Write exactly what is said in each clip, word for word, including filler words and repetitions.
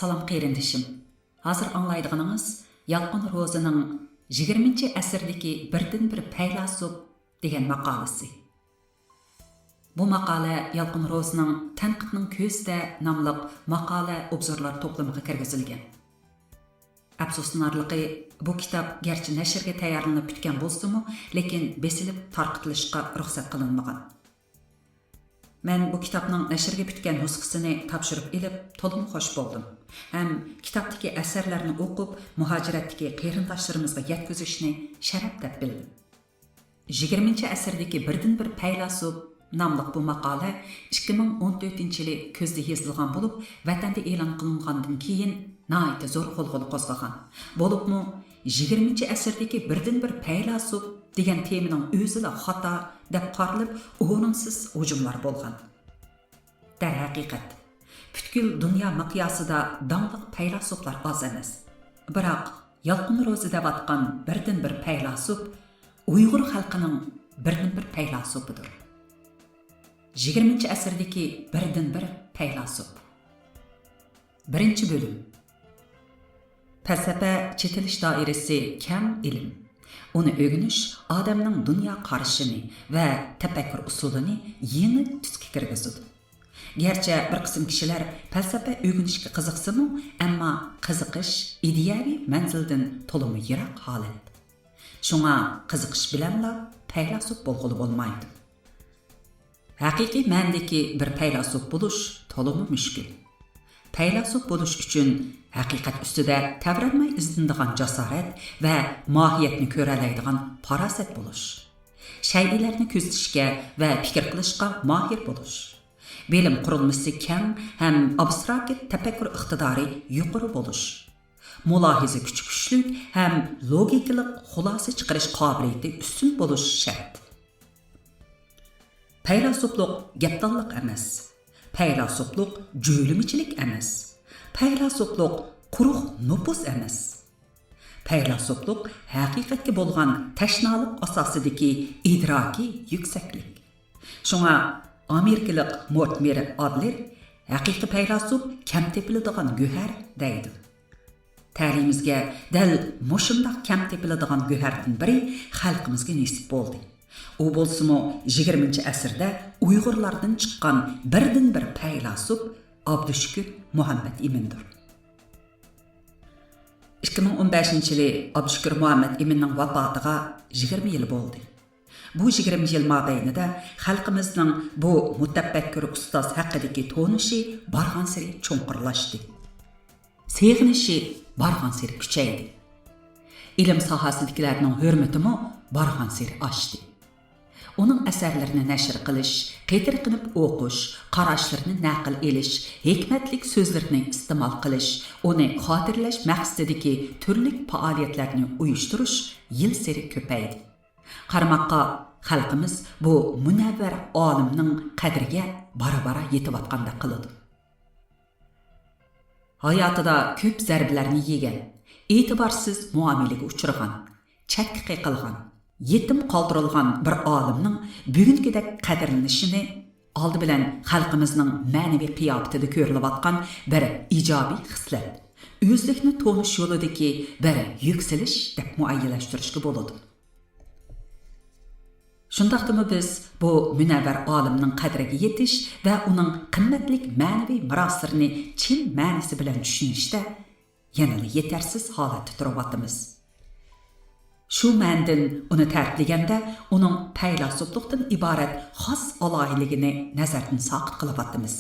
سالام قېرىندىشىم. ھازىر ئاڭلايدىغىنىڭىز يالقۇن روزىنىڭ «يىگىرمىنچى ئەسىردىكى بىردىنبىر پەيلاسوپ» دېگەن ماقالىسى. بۇ ماقالە يالقۇن روزىنىڭ «تەنقىدنىڭ كۆزىدە» ناملىق ماقالە ئوبزورلار توپلىمىغا كىرگۈزۈلگەن. ئەپسۇسلىنارلىقى، بۇ كىتاب گەرچە نەشرگە تەييارلىنىپ پۈتكەن بولسىمۇ، لېكىن بېسىلىپ تارقىتىلىشقا رۇخسەت قىلىنمىغان. مەن بۇ كىتابنىڭ نەشرگە پۈتكەن نۇسخىسىنى تاپشۇرۇپ ئېلىپ، تولىمۇ خوش بولدۇم ھەم كىتابتىكى ئەسەرلەرنى ئوقۇپ، مۇھاجىرەتتىكى قېرىنداشلىرىمىزغا يەتكۈزۈشنى شەرەپ دەپ بىلدىم. «يىگىرمىنچى ئەسىردىكى بىردىنبىر پەيلاسوپ» ناملىق بۇ ماقالە ئىككى مىڭ ئون تۆتىنچى يىلى كۈزدە يېزىلغان بولۇپ، ۋەتەندە ئېلان قىلىنغاندىن كېيىن ناھايىتى زور غۇلغۇلا قوزغىغان. بولۇپمۇ، «يىگىرمىنچى ئەسىردىكى بىردىنبىر پەيلاسوپ» دېگەن تېمىنىڭ ئۆزىلا خاتا دەپ قارىلىپ، ئورۇنسىز ھۇجۇملار بولغان. دەرھەقىقەت، پۈتكۈل دۇنيا مىقياسىدا داڭلىق پەيلاسوپلار ئاز ئەمەس. بىراق، يالقۇن روزى دەۋاتقان بىردىنبىر پەيلاسوپ ئۇيغۇر خەلقىنىڭ بىردىنبىر پەيلاسوپىدۇر. يىگىرمىنچى ئەسىردىكى بىردىنبىر پەيلاسوپ. بىرىنچى بۆلۈم. پەلسەپە چېتىلىش دائىرىسى كەڭ ئىلىم. ئۇنى ئۆگىنىش ئادەمنىڭ دۇنيا قارىشىنى ۋە تەپەككۇر ئۇسۇلىنى يېڭى تۈسكە كىرگۈزىدۇ. گەرچە بىر قىسىم كىشىلەر پەلسەپە ئۆگىنىشكە قىزىقسىمۇ، ئەمما قىزىقىش ئىدىيەۋى مەنزىلدىن تولىمۇ يىراق ھالەت. شۇڭا قىزىقىش بىلەنلا پەيلاسوپ بولغىلى بولمايدۇ. ھەقىقىي مەنىدىكى بىر پەيلاسوپ بولۇش تولىمۇ مۈشكۈل. پەيلاسوپ بولۇش ئۈچۈن ھەقىقەت ئۈستىدە تەۋرەنمەي ئىزدىنىدىغان جاسارەت ۋە ماھىيەتنى كۆرەلەيدىغان پاراسەت بولۇش. شەيئىلەرنى كۆزىتىشكە ۋە پىكىر قىلىشقا ماھىر بولۇش. بىلىم قۇرۇلمىسى كەڭ ھەم ئابستراكت تەپەككۇر ئىقتىدارى يۇقىرى بولۇش. مۇلاھىزە كۈچى كۈچلۈك ھەم لوگىكىلىق خۇلاسە چىقىرىش قابىلىيىتى ئۈستۈن بولۇش شەرت. پەيلاسوپلۇق گەپدانلىق ئەمەس. پەيلاسوپلۇق جۆيلىمىچىلىك ئەمەس. پەيلاسوپلۇق قۇرۇق نوپۇز ئەمەس. پەيلاسوپلۇق ھەقىقەتكە بولغان تەشنالىق ئاساسىدىكى ئىدراكىي يۈكسەكلىك. شۇڭا ئامېرىكىلىق مورتمېر ئادلېر «ھەقىقىي پەيلاسوپ كەم تېپىلىدىغان گۆھەر» دەيدۇ. تەلىيىمىزگە دەل مۇشۇنداق كەم تېپىلىدىغان گۆھەردىن بىرى خەلقىمىزگە نېسىپ بولدى. ئۇ بولسىمۇ يىگىرمىنچى ئەسىردە ئۇيغۇرلاردىن چىققان بىردىنبىر پەيلاسوپ ئابدۇشۈكۈر مۇھەممەت ئىمىندۇر. ئىككى مىڭ ئون بەشىنچى يىلى ئابدۇشۈكۈر مۇھەممەت ئىمىننىڭ ۋاپاتىغا يىگىرمە يىل بولدى. بۇ يىگىرمە يىل مابەينىدە خەلقىمىزنىڭ بۇ مۇتەپەككۇر ئۇستاز ھەققىدىكى تونۇشى بارغانسېرى چوڭقۇرلاشتى. سېغىنىشى بارغانسېرى كۈچەيدى. ئىلىم ساھەسىدىكىلەرنىڭ ھۆرمىتىمۇ بارغانسېرى ئاشتى. ئۇنىڭ ئەسەرلىرىنى نەشر قىلىش، قېتىرقىنىپ ئوقۇش، قاراشلىرىنى نەقىل ئېلىش، ھېكمەتلىك سۆزلىرىنى ئىستېمال قىلىش، ئۇنى خاتىرىلەش مەقسىتىدىكى تۈرلۈك پائالىيەتلەرنى ئۇيۇشتۇرۇش يىلسېرى كۆپەيدى. قارىماققا، خەلقىمىز بۇ مۇنەۋۋەر ئالىمنىڭ قەدرىگە بارا-بارا يېتىۋاتقاندەك قىلىدۇ. ھاياتىدا كۆپ زەربىلەرنى يېگەن، ئېتىبارسىز مۇئامىلىگە ئۇچرىغان، چەتكە قېقىلغان، يېتىم قالدۇرۇلغان بىر ئالىمنىڭ بۈگۈنكىدەك قەدىرلىنىشىنى ئالدى بىلەن خەلقىمىزنىڭ مەنىۋى قىياپىتىدە كۆرۈلۈۋاتقان بىر ئىجابىي خىسلەت، ئۆزلۈكنى تونۇش يولىدىكى بىر يۈكسىلىش دەپ مۇئەييەنلەشتۈرۈشكە بولىدۇ. شۇنداقتىمۇ بىز بۇ مۇنەۋۋەر ئالىمنىڭ قەدرىگە يېتىش ۋە ئۇنىڭ قىممەتلىك مەنىۋى مىراسلىرىنى چىن مەنىسى بىلەن چۈشىنىشتە يەنىلا يېتەرسىز ھالەتتە تۇرۇۋاتىمىز. شۇ مەنىدىن ئۇنى تەرىپلىگەندە، ئۇنىڭ پەيلاسوپلۇقتىن ئىبارەت خاس ئالاھىدىلىكىنى نەزەردىن ساقىت قىلىۋاتىمىز.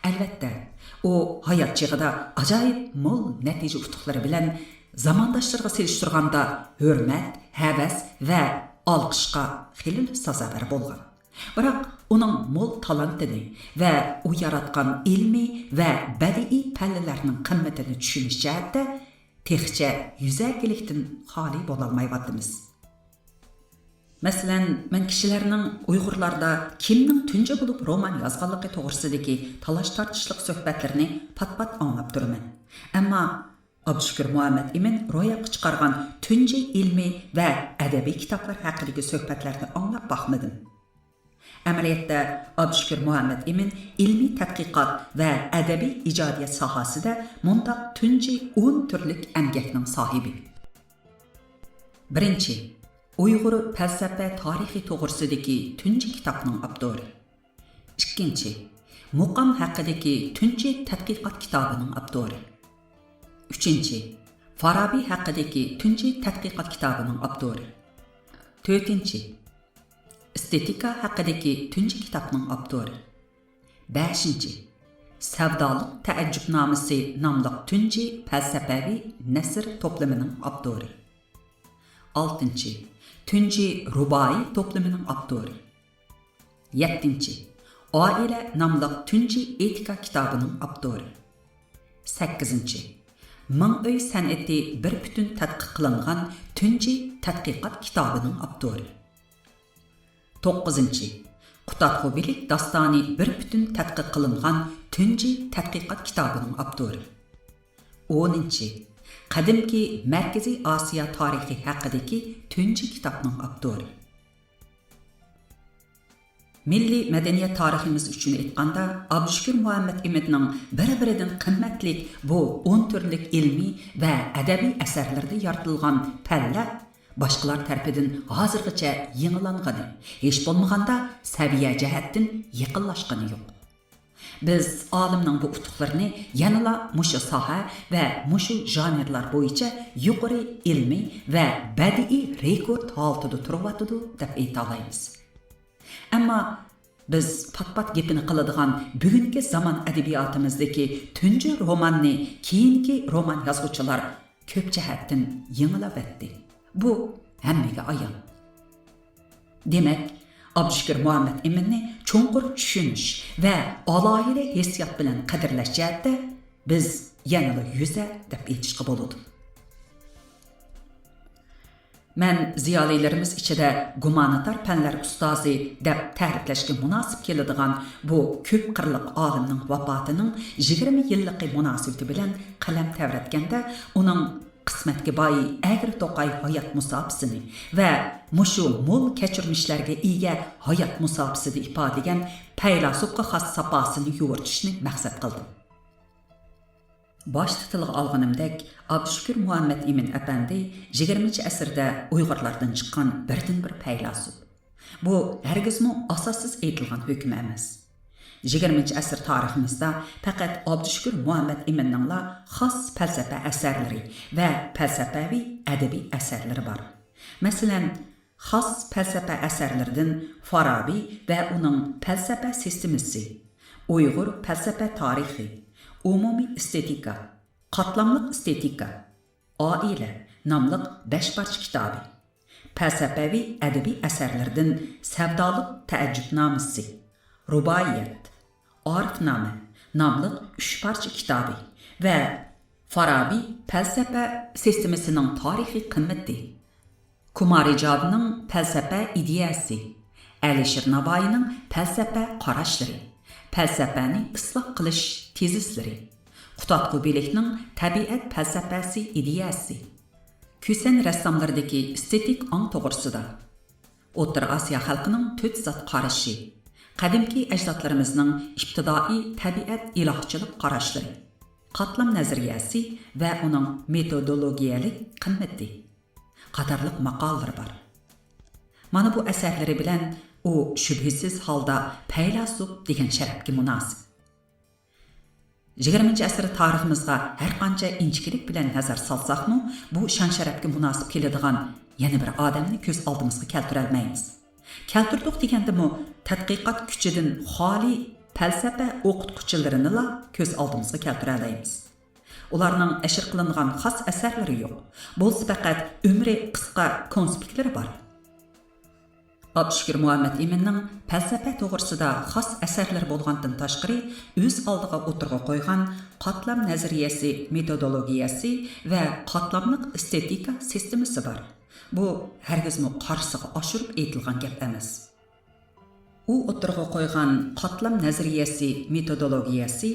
ئەلۋەتتە، ئۇ ھايات چېغىدا ئاجايىپ مول نەتىجە ئۇتۇقلىرى بىلەن زامانداشلىرىغا سېلىشتۇرغاندا ھۆرمەت، ھەۋەس ۋە ئالقىشقا خېلىلا سازاۋەر بولغان. بىراق ئۇنىڭ مول تالانتىنى ۋە ئۇ ياراتقان ئىلمىي ۋە بەدىئىي پەللىلەرنىڭ قىممىتىنى چۈشىنىش جەھەتتە تېخىچە يۈزەكىلىكتىن خالىي بولالمايۋاتىمىز. مەسىلەن، مەن كىشىلەرنىڭ ئۇيغۇرلاردا كىمنىڭ تۇنجى بولۇپ رومان يازغانلىقى توغرىسىدىكى تالاش-تارتىشلىق سۆھبەتلىرىنى پات-پات ئاڭلاپ تۇرىمەن. ئەمما ئابدۇشۈكۈر مۇھەممەت ئىمىن روياپقا چىقارغان تۇنجى ئىلمىي ۋە ئەدەبىي كىتابلار ھەققىدىكى سۆھبەتلەرنى ئاڭلاپ باقمىدىم. ئەمەلىيەتتە، ئابدۇشۈكۈر مۇھەممەت ئىمىن ئىلمىي تەتقىقات ۋە ئەدەبىي ئىجادىيەت ساھەسىدە مۇنداق تۇنجى ئون تۈرلۈك ئەمگەكنىڭ ساھىبى. بىرىنچى، ئۇيغۇر پەلسەپە تارىخى توغرىسىدىكى تۇنجى كىتابنىڭ ئاپتورى. ئىككىنچى، مۇقام ھەققىدىكى تۇنجى تەتقىقات كىتابىنىڭ ئاپتورى. ئۈچىنچى، فارابى ھەققىدىكى تۇنجى تەتقىقات كىتابىنىڭ ئاپتورى. تۆتىنچى، ئېستېتىكا ھەققىدىكى تۇنجى كىتابنىڭ ئاپتورى. بەشىنچى، سەۋدالىق تەئەججۈپنامىسى ناملىق تۇنجى پەلسەپەۋى نەسر توپلىمىنىڭ ئاپتورى. ئالتىنچى، تۇنجى رۇبائىي توپلىمىنىڭ ئاپتورى. يەتتىنچى، ئائىلە ناملىق تۇنجى ئېتىكا كىتابىنىڭ ئاپتورى. سەككىزىنچى، مىڭ ئۆي سەنئىتى بىر پۈتۈن تەتقىق قىلىنغان تۇنجى تەتقىقات كىتابىنىڭ ئاپتورى. توققۇزىنچى، قۇتادغۇ بىلىك داستانى بىر پۈتۈن تەتقىق قىلىنغان تۇنجى تەتقىقات كىتابىنىڭ ئاپتورى. ئونىنچى، قەدىمكى مەركىزىي ئاسىيا تارىخى ھەققىدىكى تۇنجى كىتابنىڭ ئاپتورى. مىللىي مەدەنىيەت تارىخىمىز ئۈچۈن ئېيتقاندا، ئابدۇشۈكۈر مۇھەممەت ئىمىننىڭ بىر-بىرىدىن قىممەتلىك بۇ ئون تۈرلۈك ئىلمىي ۋە ئەدەبىي ئەسەرلىرىدە يارىتىلغان پەنلەر باشقىلار تەرىپىدىن ھازىرغىچە يېڭىلانغىنى، ھېچ بولمىغاندا سەۋىيە جەھەتتىن يېقىنلاشقىنى يوق. بىز ئالىمنىڭ بۇ ئۇتۇقلىرىنى يەنىلا مۇشۇ ساھە ۋە مۇشۇ ژانىرلار بويىچە يۇقىرى ئىلمىي ۋە بەدىئىي رېكورت ھالىتىدە تۇرۇۋاتىدۇ دەپ ئېيتالايمىز. ئەمما بىز پات-پات گېپىنى قىلىدىغان بۈگۈنكى زامان ئەدەبىياتىمىزدىكى تۇنجى روماننى كېيىنكى رومان يازغۇچىلار كۆپ جەھەتتىن يېڭىلاۋەتتى. بۇ ھەممىگە ئايان. دېمەك، ئابدۇشۈكۈر مۇھەممەت ئىمىننى چوڭقۇر چۈشىنىش ۋە ئالاھىدە ھېسسىيات بىلەن قەدىرلەش جەھەتتە بىز يەنىلا يۈزە دەپ ئېيتىشقا بولىدۇ. مەن زىيالىيلىرىمىز ئىچىدە گۇمانىتار پەنلەر ئۇستازى دەپ تەرىپلەشكە مۇناسىپ كېلىدىغان بۇ كۆپ قىرلىق ئالىمنىڭ ۋاپاتىنىڭ يىگىرمە يىللىقى مۇناسىۋىتى بىلەن قەلەم تەۋرەتكەندە، ئۇنىڭ قىسمەتكە باي ئەگرى توقاي ھايات مۇساپىسىنى ۋە مۇشۇ مول كەچۈرمىشلەرگە ئىگە ھايات مۇساپىسىدا ئىپادىلىگەن پەيلاسوپقا خاس ساپاسىنى يورۇتۇشنى مەقسەت قىلدىم. باشتا تىلغا ئالغىنىمدەك، ئابدۇشۈكۈر مۇھەممەت ئىمىن ئەپەندى يىگىرمىنچى ئەسىردە ئۇيغۇرلاردىن چىققان بىردىنبىر پەيلاسوپ. بۇ ھەرگىزمۇ ئاساسسىز ئېيتىلغان ھۆكۈم ئەمەس. يىگىرمىنچى ئەسىر تارىخىمىزدا پەقەت ئابدۇشۈكۈر مۇھەممەت ئىمىننىڭلا خاس پەلسەپە ئەسەرلىرى ۋە پەلسەپەۋى ئەدەبىي ئەسەرلىرى بار. مەسىلەن، خاس پەلسەپە ئەسەرلىرىدىن فارابى ۋە ئۇنىڭ پەلسەپە سىستېمىسى، ئۇيغۇر پەلسەپە تارىخى، ئومۇمىي ئېستېتىكا، قاتلاملىق ئېستېتىكا، ئائىلە ناملىق بەش پارچە كىتابى، پەلسەپەۋى ئەدەبىي ئەسەرلىرىدىن سەۋدالىق تەئەججۈپنامىسى، رۇبائىيەت، ئارىفنامە ناملىق ئۈچ پارچە كىتابى ۋە فارابى پەلسەپە سىستېمىسىنىڭ تارىخىي قىممىتى، كۇمارىجاۋنىڭ پەلسەپە ئىدىيەسى، ئەلىشىر ناۋايىنىڭ پەلسەپە قاراشلىرى، پەلسەپەنى ئىسلاھ قىلىش تېزىسلىرى، قۇتادغۇ بىلىكنىڭ تەبىئەت پەلسەپەسى ئىدىيەسى، كۈسەن رەسساملىرىدىكى ئېستېتىك ئاڭ توغرىسىدا، ئوتتۇرا ئاسىيا خەلقىنىڭ تۆت زات قارىشى، قەدىمكى ئەجدادلىرىمىزنىڭ ئىپتىدائىي تەبىئەت ئىلاھچىلىق قاراشلىرى، قاتلام نەزەرىيەسى ۋە ئۇنىڭ مېتودولوگىيەلىك قىممىتى قاتارلىق ماقالىلىرى بار. مانا بۇ ئەسەرلىرى بىلەن ئۇ شۈبھىسىز ھالدا پەيلاسوپ دېگەن شەرەپكە مۇناسىپ. يىگىرمىنچى ئەسىر تارىخىمىزغا ھەرقانچە ئىنچىكىلىك بىلەن نەزەر سالساقمۇ، بۇ شان-شەرەپكە مۇناسىپ كېلىدىغان يەنە بىر ئادەمنى كۆز ئالدىمىزغا كەلتۈرەلمەيمىز. كەلتۈردۇق دېگەندىمۇ، تەتقىقات كۈچىدىن خالىي پەلسەپە ئوقۇتقۇچىلىرىنىلا كۆز ئالدىمىزغا كەلتۈرەلەيمىز. ئۇلارنىڭ نەشر قىلىنغان خاس ئەسەرلىرى يوق. بولسا پەقەت ئۆمرى قىسقا كونسپىكلىرى بار. ئابدۇشۈكۈر مۇھەممەت ئىمىننىڭ پەلسەپە توغرىسىدا خاس ئەسەرلىرى بولغاندىن تاشقىرى، ئۆز ئالدىغا ئوتتۇرىغا قويغان قاتلام نەزەرىيەسى، مېتودولوگىيەسى ۋە قاتلاملىق ئېستېتىكا سىستېمىسى بار. بۇ ھەرگىزمۇ قارىسىغا ئاشۇرۇپ ئېيتىلغان گەپ ئەمەس. ئۇ ئوتتۇرىغا قويغان قاتلام نەزەرىيەسى، مېتودولوگىيەسى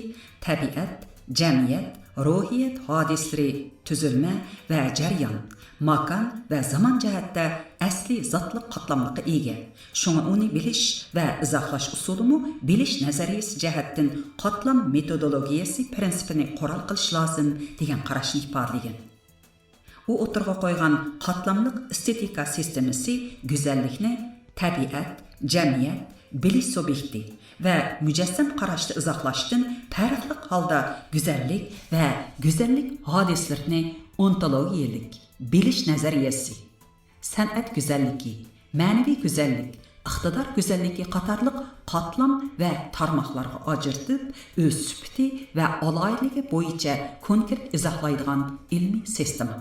تەبىئەت، جەمئىيەت، روھىيەت ھادىسىلىرى تۈزۈلمە ۋە جەريان، ماكان ۋە زامان جەھەتتە ئەسلىي زاتلىق قاتلاملىققا ئىگە. شۇڭا ئۇنى بىلىش ۋە ئىزاھلاش ئۇسۇلىمۇ بىلىش نەزەرىيەسى جەھەتتىن قاتلام مېتودولوگىيەسى پىرىنسىپىنى قورال قىلىش لازىم، دېگەن قاراشنى ئىپادىلىگەن. ئۇ ئوتتۇرىغا قويغان قاتلاملىق ئېستېتىكا سىستېمىسى گۈزەللىكنى تەبىئەت، جەمئىيەت، بىلىش سۇبيېكتى ۋە مۇجەسسەم قاراشتا ئىزاھلاشتىن پەرقلىق ھالدا گۈزەللىك ۋە گۈزەللىك ھادىسىلىرىنى ئونتولوگىيەلىك بىلىش نەزەرىيەسى، سەنئەت گۈزەللىكى، مەنىۋى گۈزەللىك، ئىقتىدار گۈزەللىكى قاتارلىق قاتلام ۋە تارماقلارغا ئاجرىتىپ، ئۆز سۈپىتى ۋە ئالاھىدىلىكى بويىچە كونكرېت ئىزاھلايدىغان ئىلمىي سىستېما.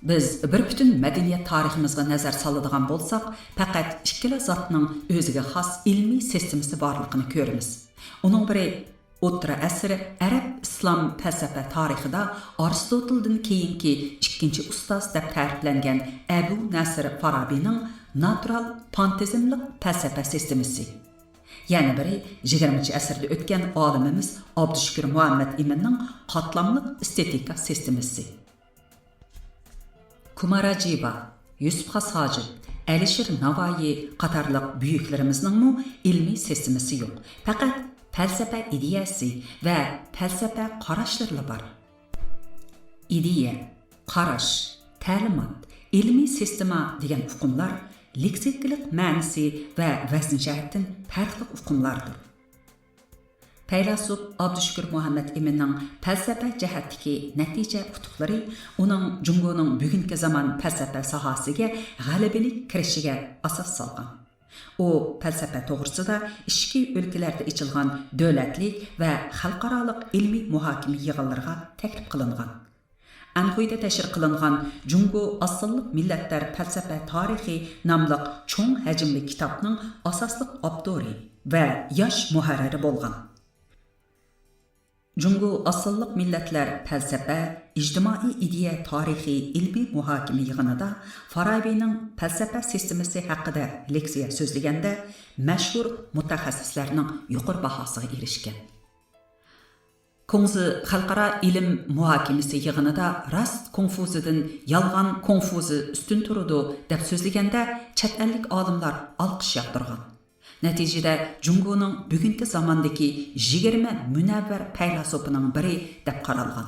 بىز بىر پۈتۈن مەدەنىيەت تارىخىمىزغا نەزەر سالىدىغان بولساق، پەقەت ئىككىلا زاتنىڭ ئۆزىگە خاس ئىلمىي سىستېمىسى بارلىقىنى كۆرىمىز. ئۇنىڭ بىرى ئوتتۇرا ئەسىر ئەرەب ئىسلام پەلسەپە تارىخىدا ئارستوتىلدىن كېيىنكى ئىككىنچى ئۇستاز دەپ تەرىپلەنگەن ئەبۇ نەسىر فارابىنىڭ ناتۇرال پانتېزملىق پەلسەپە سىستېمىسى. يەنە بىرى يىگىرمىنچى ئەسىردە ئۆتكەن ئالىمىمىز ئابدۇشۈكۈر مۇھەممەد ئىمىننىڭ قاتلاملىق ئېستېتىكا سىستېمىسى. كۇماراجىۋا، يۈسۈپ خاس ھاجىپ، ئەلىشىر ناۋايى قاتارلىق بۈيۈكلىرىمىزنىڭمۇ ئىلمىي سىستېمىسى يوق. پەقەت پەلسەپە ئىدىيەسى ۋە پەلسەپە قاراشلىرىلا بار. ئىدىيە، قاراش، تەلىمات، ئىلمىي سىستېما دېگەن ئۇقۇملار لېكسىكىلىق مەنىسى ۋە ۋەزنى جەھەتتىن پەرقلىق ئۇقۇملاردۇر. پەيلاسوپ ئابدۇشۈكۈر مۇھەممەد ئىمىننىڭ پەلسەپە جەھەتتىكى نەتىجە ئۇتۇقلىرى ئۇنىڭ جۇڭگونىڭ بۈگۈنكى زامان پەلسەپە ساھەسىگە غەلىبىلىك كىرىشىگە ئاساس سالغان. ئۇ پەلسەپە توغرىسىدا ئىچكى ئۆلكىلەردە ئېچىلغان دۆلەتلىك ۋە خەلقئارالىق ئىلمىي مۇھاكىمە يىغىنلىرىغا تەكلىپ قىلىنغان. ئەنخۇيدا نەشر قىلىنغان جۇڭگو ئاز سانلىق مىللەتلەر پەلسەپە تارىخى ناملىق چوڭ ھەجىملىك كىتابنىڭ ئاساسلىق ئاپتورى ۋە ياش مۇھەررىرى بولغان. جۇڭگو ئاز سانلىق مىللەتلەر پەلسەپە، ئىجتىمائىي ئىدىيە تارىخى ئىلمىي مۇھاكىمە يىغىنىدا فارابىنىڭ پەلسەپە سىستېمىسى ھەققىدە لېكسىيە سۆزلىگەندە، مەشھۇر مۇتەخەسسىسلەرنىڭ يۇقىرى باھاسىغا ئېرىشكەن. كۇڭزى خەلقئارا ئىلىم مۇھاكىمىسى يىغىنىدا راست كۇڭفۇزىدىن يالغان كۇڭفۇزى ئۈستۈن تۇرىدۇ دەپ سۆزلىگەندە، چەت ئەللىك ئالىملار ئالقىش ياغدۇرغان. نەتىجىدە، جۇڭگونىڭ بۈگۈنكى زاماندىكى يىگىرمە مۇنەۋۋەر پەيلاسوپىنىڭ بىرى دەپ قارالغان.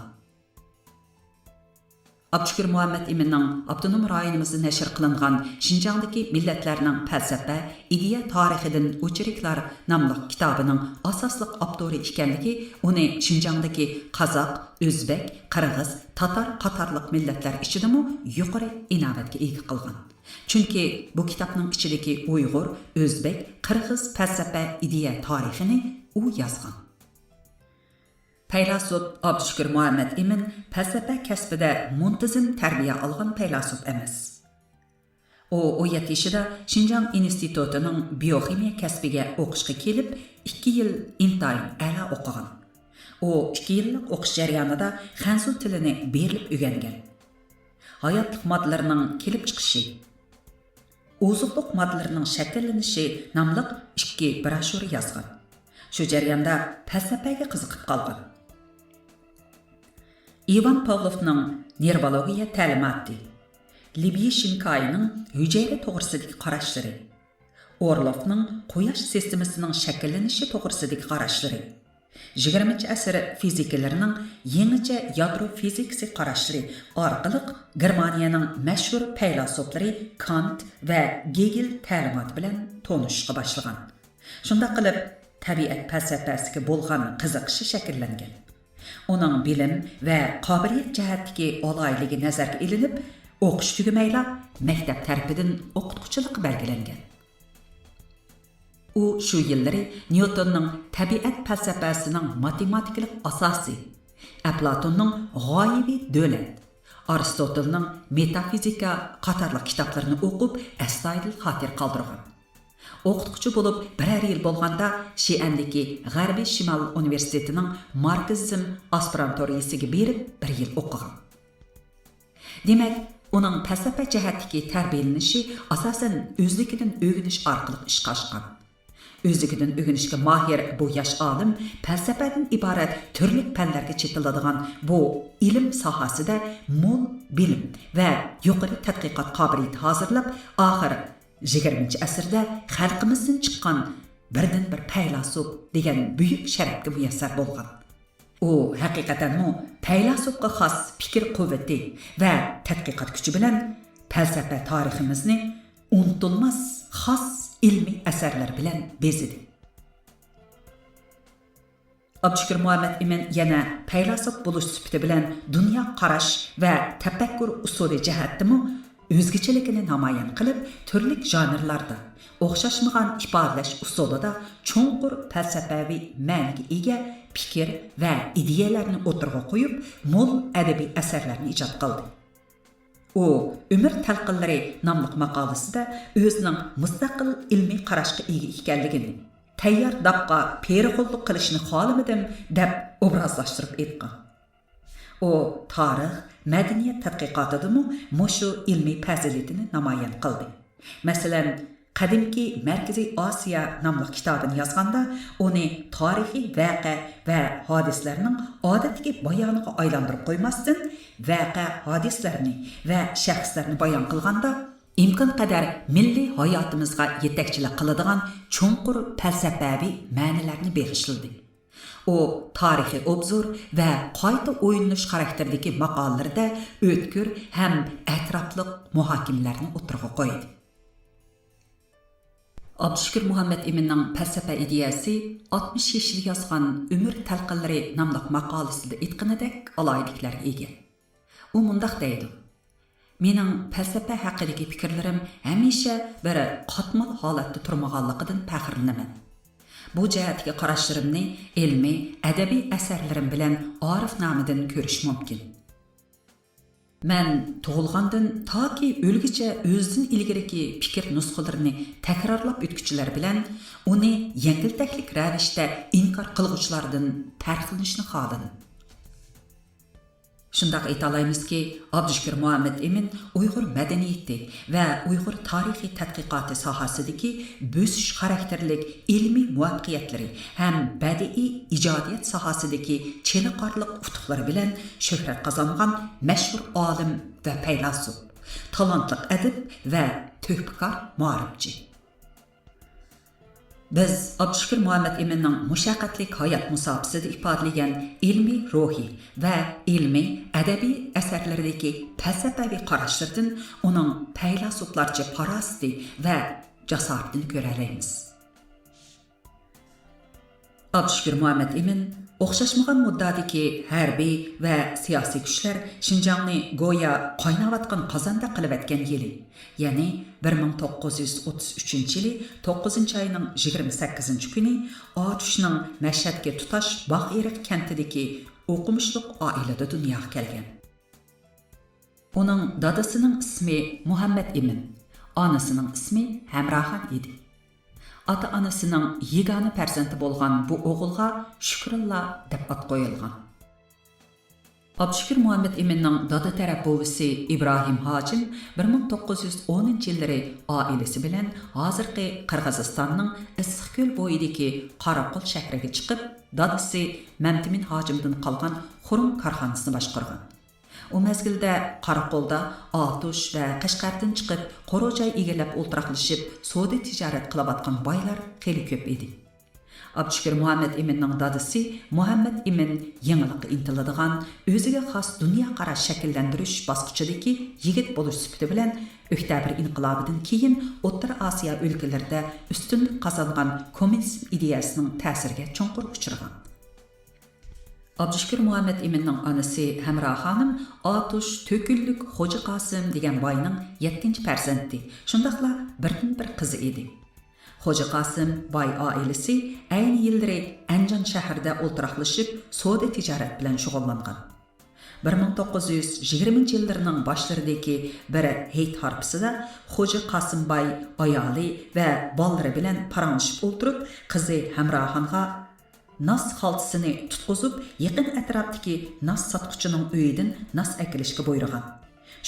ئابدۇشۈكۈر مۇھەممەد ئىمىننىڭ ئاپتونوم رايونىمىزدا نەشر قىلىنغان شىنجاڭدىكى مىللەتلەرنىڭ پەلسەپە، ئىدىيە تارىخىدىن ئوچېركلار ناملىق كىتابىنىڭ ئاساسلىق ئاپتورى ئىكەنلىكى ئۇنى شىنجاڭدىكى قازاق، ئۆزبەك، قىرغىز، تاتار قاتارلىق مىللەتلەر ئىچىدىمۇ يۇقىرى ئىناۋەتكە ئىگە قىلغان. چۈنكى بۇ كىتابنىڭ ئىچىدىكى ئۇيغۇر، ئۆزبەك، قىرغىز پەلسەپە، ئىدىيە تارىخىنى ئۇ يازغان. پەيلاسوپ ئابدۇشۈكۈر مۇھەممەد ئىمىن پەلسەپە كەسپىدە مۇنتىزىم تەربىيە ئالغان پەيلاسوپ ئەمەس. ئۇ ئون يەتتە يېشىدا شىنجاڭ ئىنستىتۇتىنىڭ بىيوخىمىيە كەسپىگە ئوقۇشقا كېلىپ، ئىككى يىل ئىنتايىن ئەلا ئوقۇغان. ئۇ ئىككى يىللىق ئوقۇش جەريانىدا خەنزۇ تىلىنى بېرىلىپ ئۆگەنگەن. ھاياتلىق ماددىلىرىنىڭ كېلىپ چىقىشى، ئوزۇقلۇق ماددىلىرىنىڭ شەكىللىنىشى ناملىق ئىككى بروشۇرا يازغان. شۇ جەرياندا پەلسەپىگە قىزىقىپ قالغان. ئىۋان پاۋلوفنىڭ نېرۋولوگىيە تەلىماتى، لىبيى شىنكاينىڭ ھۈجەيرە توغرىسىدىكى قاراشلىرى، ئورلوفنىڭ قۇياش سىستېمىسىنىڭ شەكىللىنىشى توغرىسىدىكى قاراشلىرى، يىگىرمىنچى ئەسىر فىزىكلىرىنىڭ يېڭىچە يادرو فىزىكىسى قاراشلىرى ئارقىلىق گېرمانىيەنىڭ مەشھۇر پەيلاسوپلىرى كانت ۋە گېگېل تەلىماتى بىلەن تونۇشۇشقا باشلىغان. شۇنداق قىلىپ، تەبىئەت پەلسەپەسىگە بولغان قىزىقىشى شەكىللەنگەن. ئۇنىڭ بىلىم ۋە قابىلىيەت جەھەتتىكى ئالاھىدىلىكى نەزەرگە ئېلىنىپ، ئوقۇش تۈگىمەيلا مەكتەپ تەرىپىدىن ئوقۇتقۇچىلىققا بەلگىلەنگەن. ئۇ شۇ يىللىرى نيۇتوننىڭ تەبىئەت پەلسەپەسىنىڭ ماتېماتىكىلىق ئاساسى، ئەپلاتوننىڭ غايىۋى دۆلەت، ئارستوتىلنىڭ مېتافىزىكا قاتارلىق كىتابلىرىنى ئوقۇپ، ئەستايىدىل خاتىرە قالدۇرغان. ئوقۇتقۇچى بولۇپ بىرەر يىل بولغاندا، شىئەندىكى غەربىي شىمال ئۇنىۋېرسىتېتىنىڭ ماركسىزم ئاسپىرانتورىيىسىگە بېرىپ، بىر يىل ئوقۇغان. دېمەك، ئۇنىڭ پەلسەپە جەھەتتىكى تەربىيەلىنىشى ئاساسەن ئۆزلۈكىدىن ئۆگىنىش ئارقىلىق ئىشقا ئاشقان. ئۆزلۈكىدىن ئۆگىنىشكە ماھىر بۇ ياش ئالىم پەلسەپەدىن ئىبارەت تۈرلۈك پەنلەرگە چېتىلىدىغان بۇ ئىلىم ساھەسىدە مول بىلىم ۋە يۇقىرى تەتقىقات قابىلىيىتى ھازىرلاپ، ئاخىر يىگىرمىنچى ئەسىردە خەلقىمىزدىن چىققان بىردىنبىر پەيلاسوپ دېگەن بۈيۈك شەرەپكە مۇيەسسەر بولغان. ئۇ ھەقىقەتەنمۇ پەيلاسوپقا خاس پىكىر قۇۋۋىتى ۋە تەتقىقات كۈچى بىلەن پەلسەپە تارىخىمىزنى ئۇنتۇلماس خاس ئىلمىي ئەسەرلەر بىلەن بېزىدى. ئابدۇشۈكۈر مۇھەممەت ئىمىن يەنە پەيلاسوپ بولۇش سۈپىتى بىلەن دۇنيا قاراش ۋە تەپەككۇر ئۇسۇلى جەھەتتىمۇ ئۆزگىچىلىكىنى نامايان قىلىپ، تۈرلۈك ژانىرلاردا، ئوخشاشمىغان ئىپادىلەش ئۇسۇلىدا چوڭقۇر پەلسەپەۋى مەنىگە ئىگە پىكىر ۋە ئىدىيەلەرنى ئوتتۇرىغا قويۇپ، مول ئەدەبىي ئەسەرلەرنى ئىجاد قىلدى. ئۇ ئۆمۈر تەلقىنلىرى ناملىق ماقالىسىدە ئۆزىنىڭ مۇستەقىل ئىلمىي قاراشقا ئىگە ئىكەنلىكىنى، تەييار داپقا پېرىخونلۇق قىلىشنى خالىمىدىم، دەپ ئوبرازلاشتۇرۇپ ئېيتقان. ئۇ تارىخ، مەدەنىيەت تەتقىقاتىدىمۇ مۇشۇ ئىلمىي پەزىلىتىنى نامايان قىلدى. مەسىلەن، قەدىمكى مەركىزىي ئاسىيا ناملىق كىتابىنى يازغاندا، ئۇنى تارىخىي ۋەقە ۋە ھادىسىلەرنىڭ ئادەتتىكى بايانىغا ئايلاندۇرۇپ قويماستىن، ۋەقە ھادىسىلەرنى ۋە شەخسلەرنى بايان قىلغاندا، ئىمكانقەدەر مىللىي ھاياتىمىزغا يېتەكچىلىك قىلىدىغان چوڭقۇر پەلسەپەۋى مەنىلەرنى بېغىشلىدى. ئۇ تارىخىي ئوبزور ۋە قايتا ئويلىنىش خاراكتېرىدىكى ماقالىلىرىدە ئۆتكۈر ھەم ئەتراپلىق مۇھاكىمىلەرنى ئوتتۇرىغا قويدى. ئابدۇشۈكۈر مۇھەممەت ئىمىننىڭ پەلسەپە ئىدىيەسى ئاتمىش يېشىدا يازغان ئۆمۈر تەلقىنلىرى ناملىق ماقالىسىدە ئېيتقىنىدەك ئالاھىدىلىكلەرگە ئىگە. ئۇ مۇنداق دەيدۇ: «مېنىڭ پەلسەپە ھەققىدىكى پىكىرلىرىم ھەمىشە بىر قاتمال ھالەتتە تۇرمىغانلىقىدىن پەخىرلىنىمەن. بۇ جەھەتتىكى قاراشلىرىمنى ئىلمىي، ئەدەبىي ئەسەرلىرىم بىلەن ئارىفنامىدىن كۆرۈش مۇمكىن. مەن تۇغۇلغاندىن تاكى ئۆلگۈچە ئۆزىدىن ئىلگىرىكى پىكىر نۇسخىلىرىنى تەكرارلاپ ئۆتكۈچىلەر بىلەن ئۇنى يەڭگىلتەكلىك رەۋىشتە ئىنكار قىلغۇچىلاردىن پەرقلىنىشنى خالىدىم.» شۇنداق ئېيتالايمىزكى، ئابدۇشۈكۈر مۇھەممەت ئىمىن ئۇيغۇر مەدەنىيىتى ۋە ئۇيغۇر تارىخىي تەتقىقاتى ساھەسىدىكى بۆسۈش خاراكتېرلىك ئىلمىي مۇۋەپپەقىيەتلىرى ھەم بەدىئىي ئىجادىيەت ساھەسىدىكى چېلىقارلىق ئۇتۇقلىرى بىلەن شۆھرەت قازانغان مەشھۇر ئالىم ۋە پەيلاسوپ، تالانتلىق ئەدىب ۋە تۆھپىكار مائارىپچى. بىز ئابدۇشۈكۈر مۇھەممەت ئىمىننىڭ مۇشەققەتلىك ھايات مۇساپىسىدە ئىپادىلىگەن ئىلمىي روھى ۋە ئىلمىي ئەدەبىي ئەسەرلىرىدىكى پەلسەپىۋى قاراشلىرىدىن ئۇنىڭ پەيلاسوپلارچە پاراسىتى ۋە جاسارىتىنى كۆرەلەيمىز. ئابدۇشۈكۈر مۇھەممەت ئىمىن ئوخشاشمىغان مۇددىئادىكى ھەربىي ۋە سىياسىي كۈچلەر شىنجاڭنى گويا قايناۋاتقان قازاندەك قىلىۋەتكەن يىلى، يەنى بىر مىڭ توققۇز يۈز ئوتتۇز ئۈچىنچى يىلى توققۇزىنچى ئاينىڭ يىگىرمە سەككىزىنچى كۈنى ئاتۇشنىڭ مەشەدكە تۇتاش باغئېرىق كەنتىدىكى ئوقۇمۇشلۇق ئائىلىدە دۇنياغا كەلگەن. ئۇنىڭ دادىسىنىڭ ئىسمى مۇھەممەت ئىمىن، ئانىسىنىڭ ئىسمى ھەمراخان ئىدى. ئاتا-ئانىسىنىڭ يېگانە پەرزەنتى بولغان بۇ ئوغۇلغا شۈكرۇللا دەپ ئات قويۇلغان. ئابدۇشۈكۈر مۇھەممەت ئىمىننىڭ دادا تەرەپ بوۋىسى ئىبراھىم ھاجىم بىر مىڭ توققۇز يۈز ئونىنچى يىللىرى ئائىلىسى بىلەن ھازىرقى قىرغىزىستاننىڭ ئىسسىقكۆل بويىدىكى قاراقول شەھىرىگە چىقىپ، دادىسى مەمتىمىن ھاجىمدىن قالغان خۇرۇم كارخانىسىنى باشقۇرغان. ئۇ مەزگىلدە قاراقولدا ئاتۇش ۋە قەشقەردىن چىقىپ، قورۇ جاي ئىگىلەپ ئولتۇراقلىشىپ، سودا تىجارەت قىلىۋاتقان بايلار خېلى كۆپ ئىدى. ئابدۇشۈكۈر مۇھەممەت ئىمىننىڭ دادىسى مۇھەممەت ئىمىن يېڭىلىققا ئىنتىلىدىغان، ئۆزىگە خاس دۇنيا قاراش شەكىللەندۈرۈش باسقۇچىدىكى يىگىت بولۇش سۈپىتى بىلەن ئۆكتەبىر ئىنقىلابىدىن كېيىن ئوتتۇرا ئاسىيا ئۆلكىلىرىدە ئۈستۈنلۈك قازانغان كوممۇنىزم ئىدىيەسىنىڭ تەسىرىگە چوڭقۇر ئۇچرىغان. ئابدۇشۈكۈر مۇھەممەت ئىمىننىڭ ئانىسى ھەمرا خانىم ئاتۇش تۆكۈللۈك خوجا قاسىم دېگەن باينىڭ يەتتىنچى پەرزەنتى، شۇنداقلا بىردىنبىر قىزى ئىدى. خوجا قاسىم باي ئائىلىسى ئەينى يىللىرى ئەنجان شەھىرىدە ئولتۇراقلىشىپ، سودا تىجارەت بىلەن شۇغۇللانغان. بىر مىڭ توققۇز يۈز يىگىرمىنچى يىللىرىنىڭ باشلىرىدىكى بىر ھېيت ھارپىسىدا خوجا قاسىم باي ئايالى ۋە بالىلىرى بىلەن پاراڭلىشىپ ئولتۇرۇپ، قىزى ھەمراخانغا ناس خالتىسىنى تۇتقۇزۇپ، يېقىن ئەتراپتىكى ناس ساتقۇچىنىڭ ئۆيىدىن ناس ئەكېلىشكە بۇيرۇغان.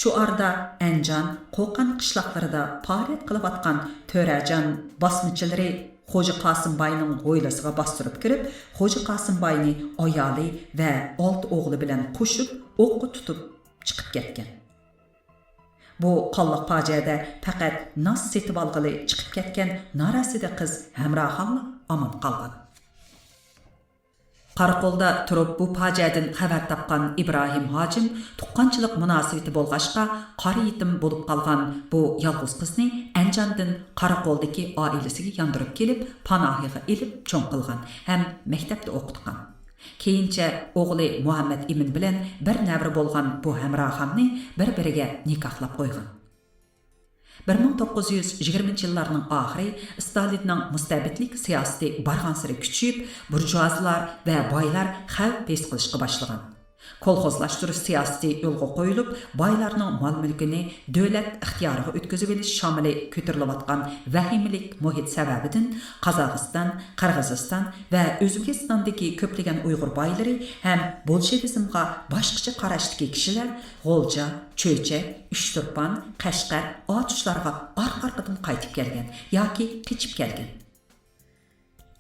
شۇ ئارىدا ئەنجان، قوقان قىشلاقلىرىدا پائالىيەت قىلىۋاتقان تۆرەجان باسمىچىلىرى خوجا قاسىمباينىڭ ھويلىسىغا باستۇرۇپ كىرىپ، خوجا قاسىمباينى ئايالى ۋە ئالتە ئوغلى بىلەن قوشۇپ ئوققا تۇتۇپ چىقىپ كەتكەن. بۇ قانلىق پاجىئەدە پەقەت نان سېتىۋالغىلى چىقىپ كەتكەن نارەسىدە قىز ھەمراخانلا ئامان قالغان. قاراقولدا تۇرۇپ بۇ پاجىئەدىن خەۋەر تاپقان ئىبراھىم ھاجىم تۇغقانچىلىق مۇناسىۋىتى بولغاچقا، قارا يېتىم بولۇپ قالغان بۇ يالغۇز قىزنى ئەنجاندىن قاراقولدىكى ئائىلىسىگە ياندۇرۇپ كېلىپ، پاناھىغا ئېلىپ چوڭ قىلغان ھەم مەكتەپتە ئوقۇتقان. كېيىنچە ئوغلى مۇھەممەد ئىمىن بىلەن بىر نەۋرە بولغان بۇ ھەمراخاننى بىر-بىرىگە نىكاھلاپ قويغان. بىر مىڭ توققۇز يۈز يىگىرمىنچى يىللارنىڭ ئاخىرى ستالىننىڭ مۇستەبىتلىك سىياسىتى بارغانسېرى كۈچىيىپ، بۇرژۇئازلار ۋە بايلار خەۋپ ھېس قىلىشقا باشلىغان. كولخوزلاشتۇرۇش سىياسىتى يولغا قويۇلۇپ، بايلارنىڭ مال-مۈلكىنى دۆلەت ئىختىيارىغا ئۆتكۈزۈۋېلىش شامىلى كۆتۈرۈلۈۋاتقان ۋەھىمىلىك مۇھىت سەۋەبىدىن قازاقىستان، قىرغىزىستان ۋە ئۆزبېكىستاندىكى كۆپلىگەن ئۇيغۇر بايلىرى ھەم بولشېۋىزمغا باشقىچە قاراشتىكى كىشىلەر غۇلجا، چۆچەك، ئۇچتۇرپان، قەشقەر، ئاتۇشلارغا ئارقا-ئارقىدىن قايتىپ كەلگەن ياكى قېچىپ كەلگەن.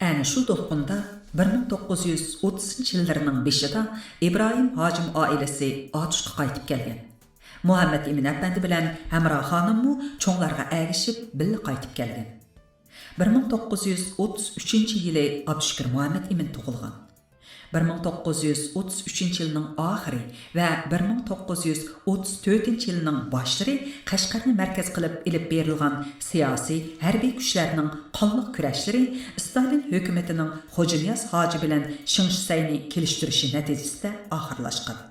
ئەنە شۇ دولقۇندا بىر مىڭ توققۇز يۈز ئوتتۇزىنچى يىللىرىنىڭ بېشىدا ئىبراھىم ھاجىم ئائىلىسى ئاتۇشقا قايتىپ كەلگەن. مۇھەممەد ئىمىن ئەپەندى بىلەن ھەمرا خانىممۇ چوڭلارغا ئەگىشىپ بىللە قايتىپ كەلگەن. بىر مىڭ توققۇز يۈز ئوتتۇز ئۈچىنچى يىلى ئابدۇشۈكۈر مۇھەممەد ئىمىن تۇغۇلغان. بىر مىڭ توققۇز يۈز ئوتتۇز ئۈچىنچى يىلنىڭ ئاخىرى ۋە بىر مىڭ توققۇز يۈز ئوتتۇز تۆتىنچى يىلنىڭ باشلىرى قەشقەرنى مەركەز قىلىپ ئېلىپ بېرىلغان سىياسىي، ھەربىي كۈچلەرنىڭ قانلىق كۈرەشلىرى ستالىن ھۆكۈمىتىنىڭ خوجانىياز ھاجى بىلەن شېڭ شىسەينى كېلىشتۈرۈشى نەتىجىسىدە ئاخىرلاشقان.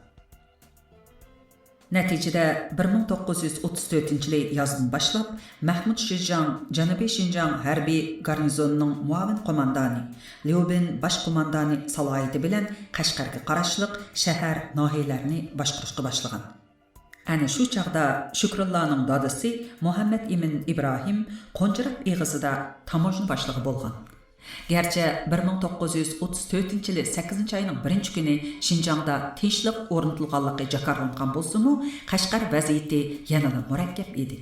نەتىجىدە، بىر مىڭ توققۇز يۈز ئوتتۇز تۆتىنچى يىلى يازدىن باشلاپ، مەھمۇد شىجاڭ جەنۇبىي شىنجاڭ ھەربىي گارنىزونىنىڭ مۇئاۋىن قوماندانى، ليۇبىن باش قوماندانى سالاھىيىتى بىلەن قەشقەرگە قاراشلىق شەھەر، ناھىيەلەرنى باشقۇرۇشقا باشلىغان. ئەنە شۇ چاغدا شۈكرۇللانىڭ دادىسى مۇھەممەد ئىمىن ئىبراھىم قونجىراپ ئېغىزىدا تاموژنا باشلىقى بولغان. گەرچە بىر مىڭ توققۇز يۈز ئوتتۇز تۆتىنچى يىلى سەككىزىنچى ئاينىڭ بىرىنچى كۈنى شىنجاڭدا تىنچلىق ئورنىتىلغانلىقى جاكارلانغان بولسىمۇ، قەشقەر ۋەزىيىتى يەنىلا مۇرەككەپ ئىدى.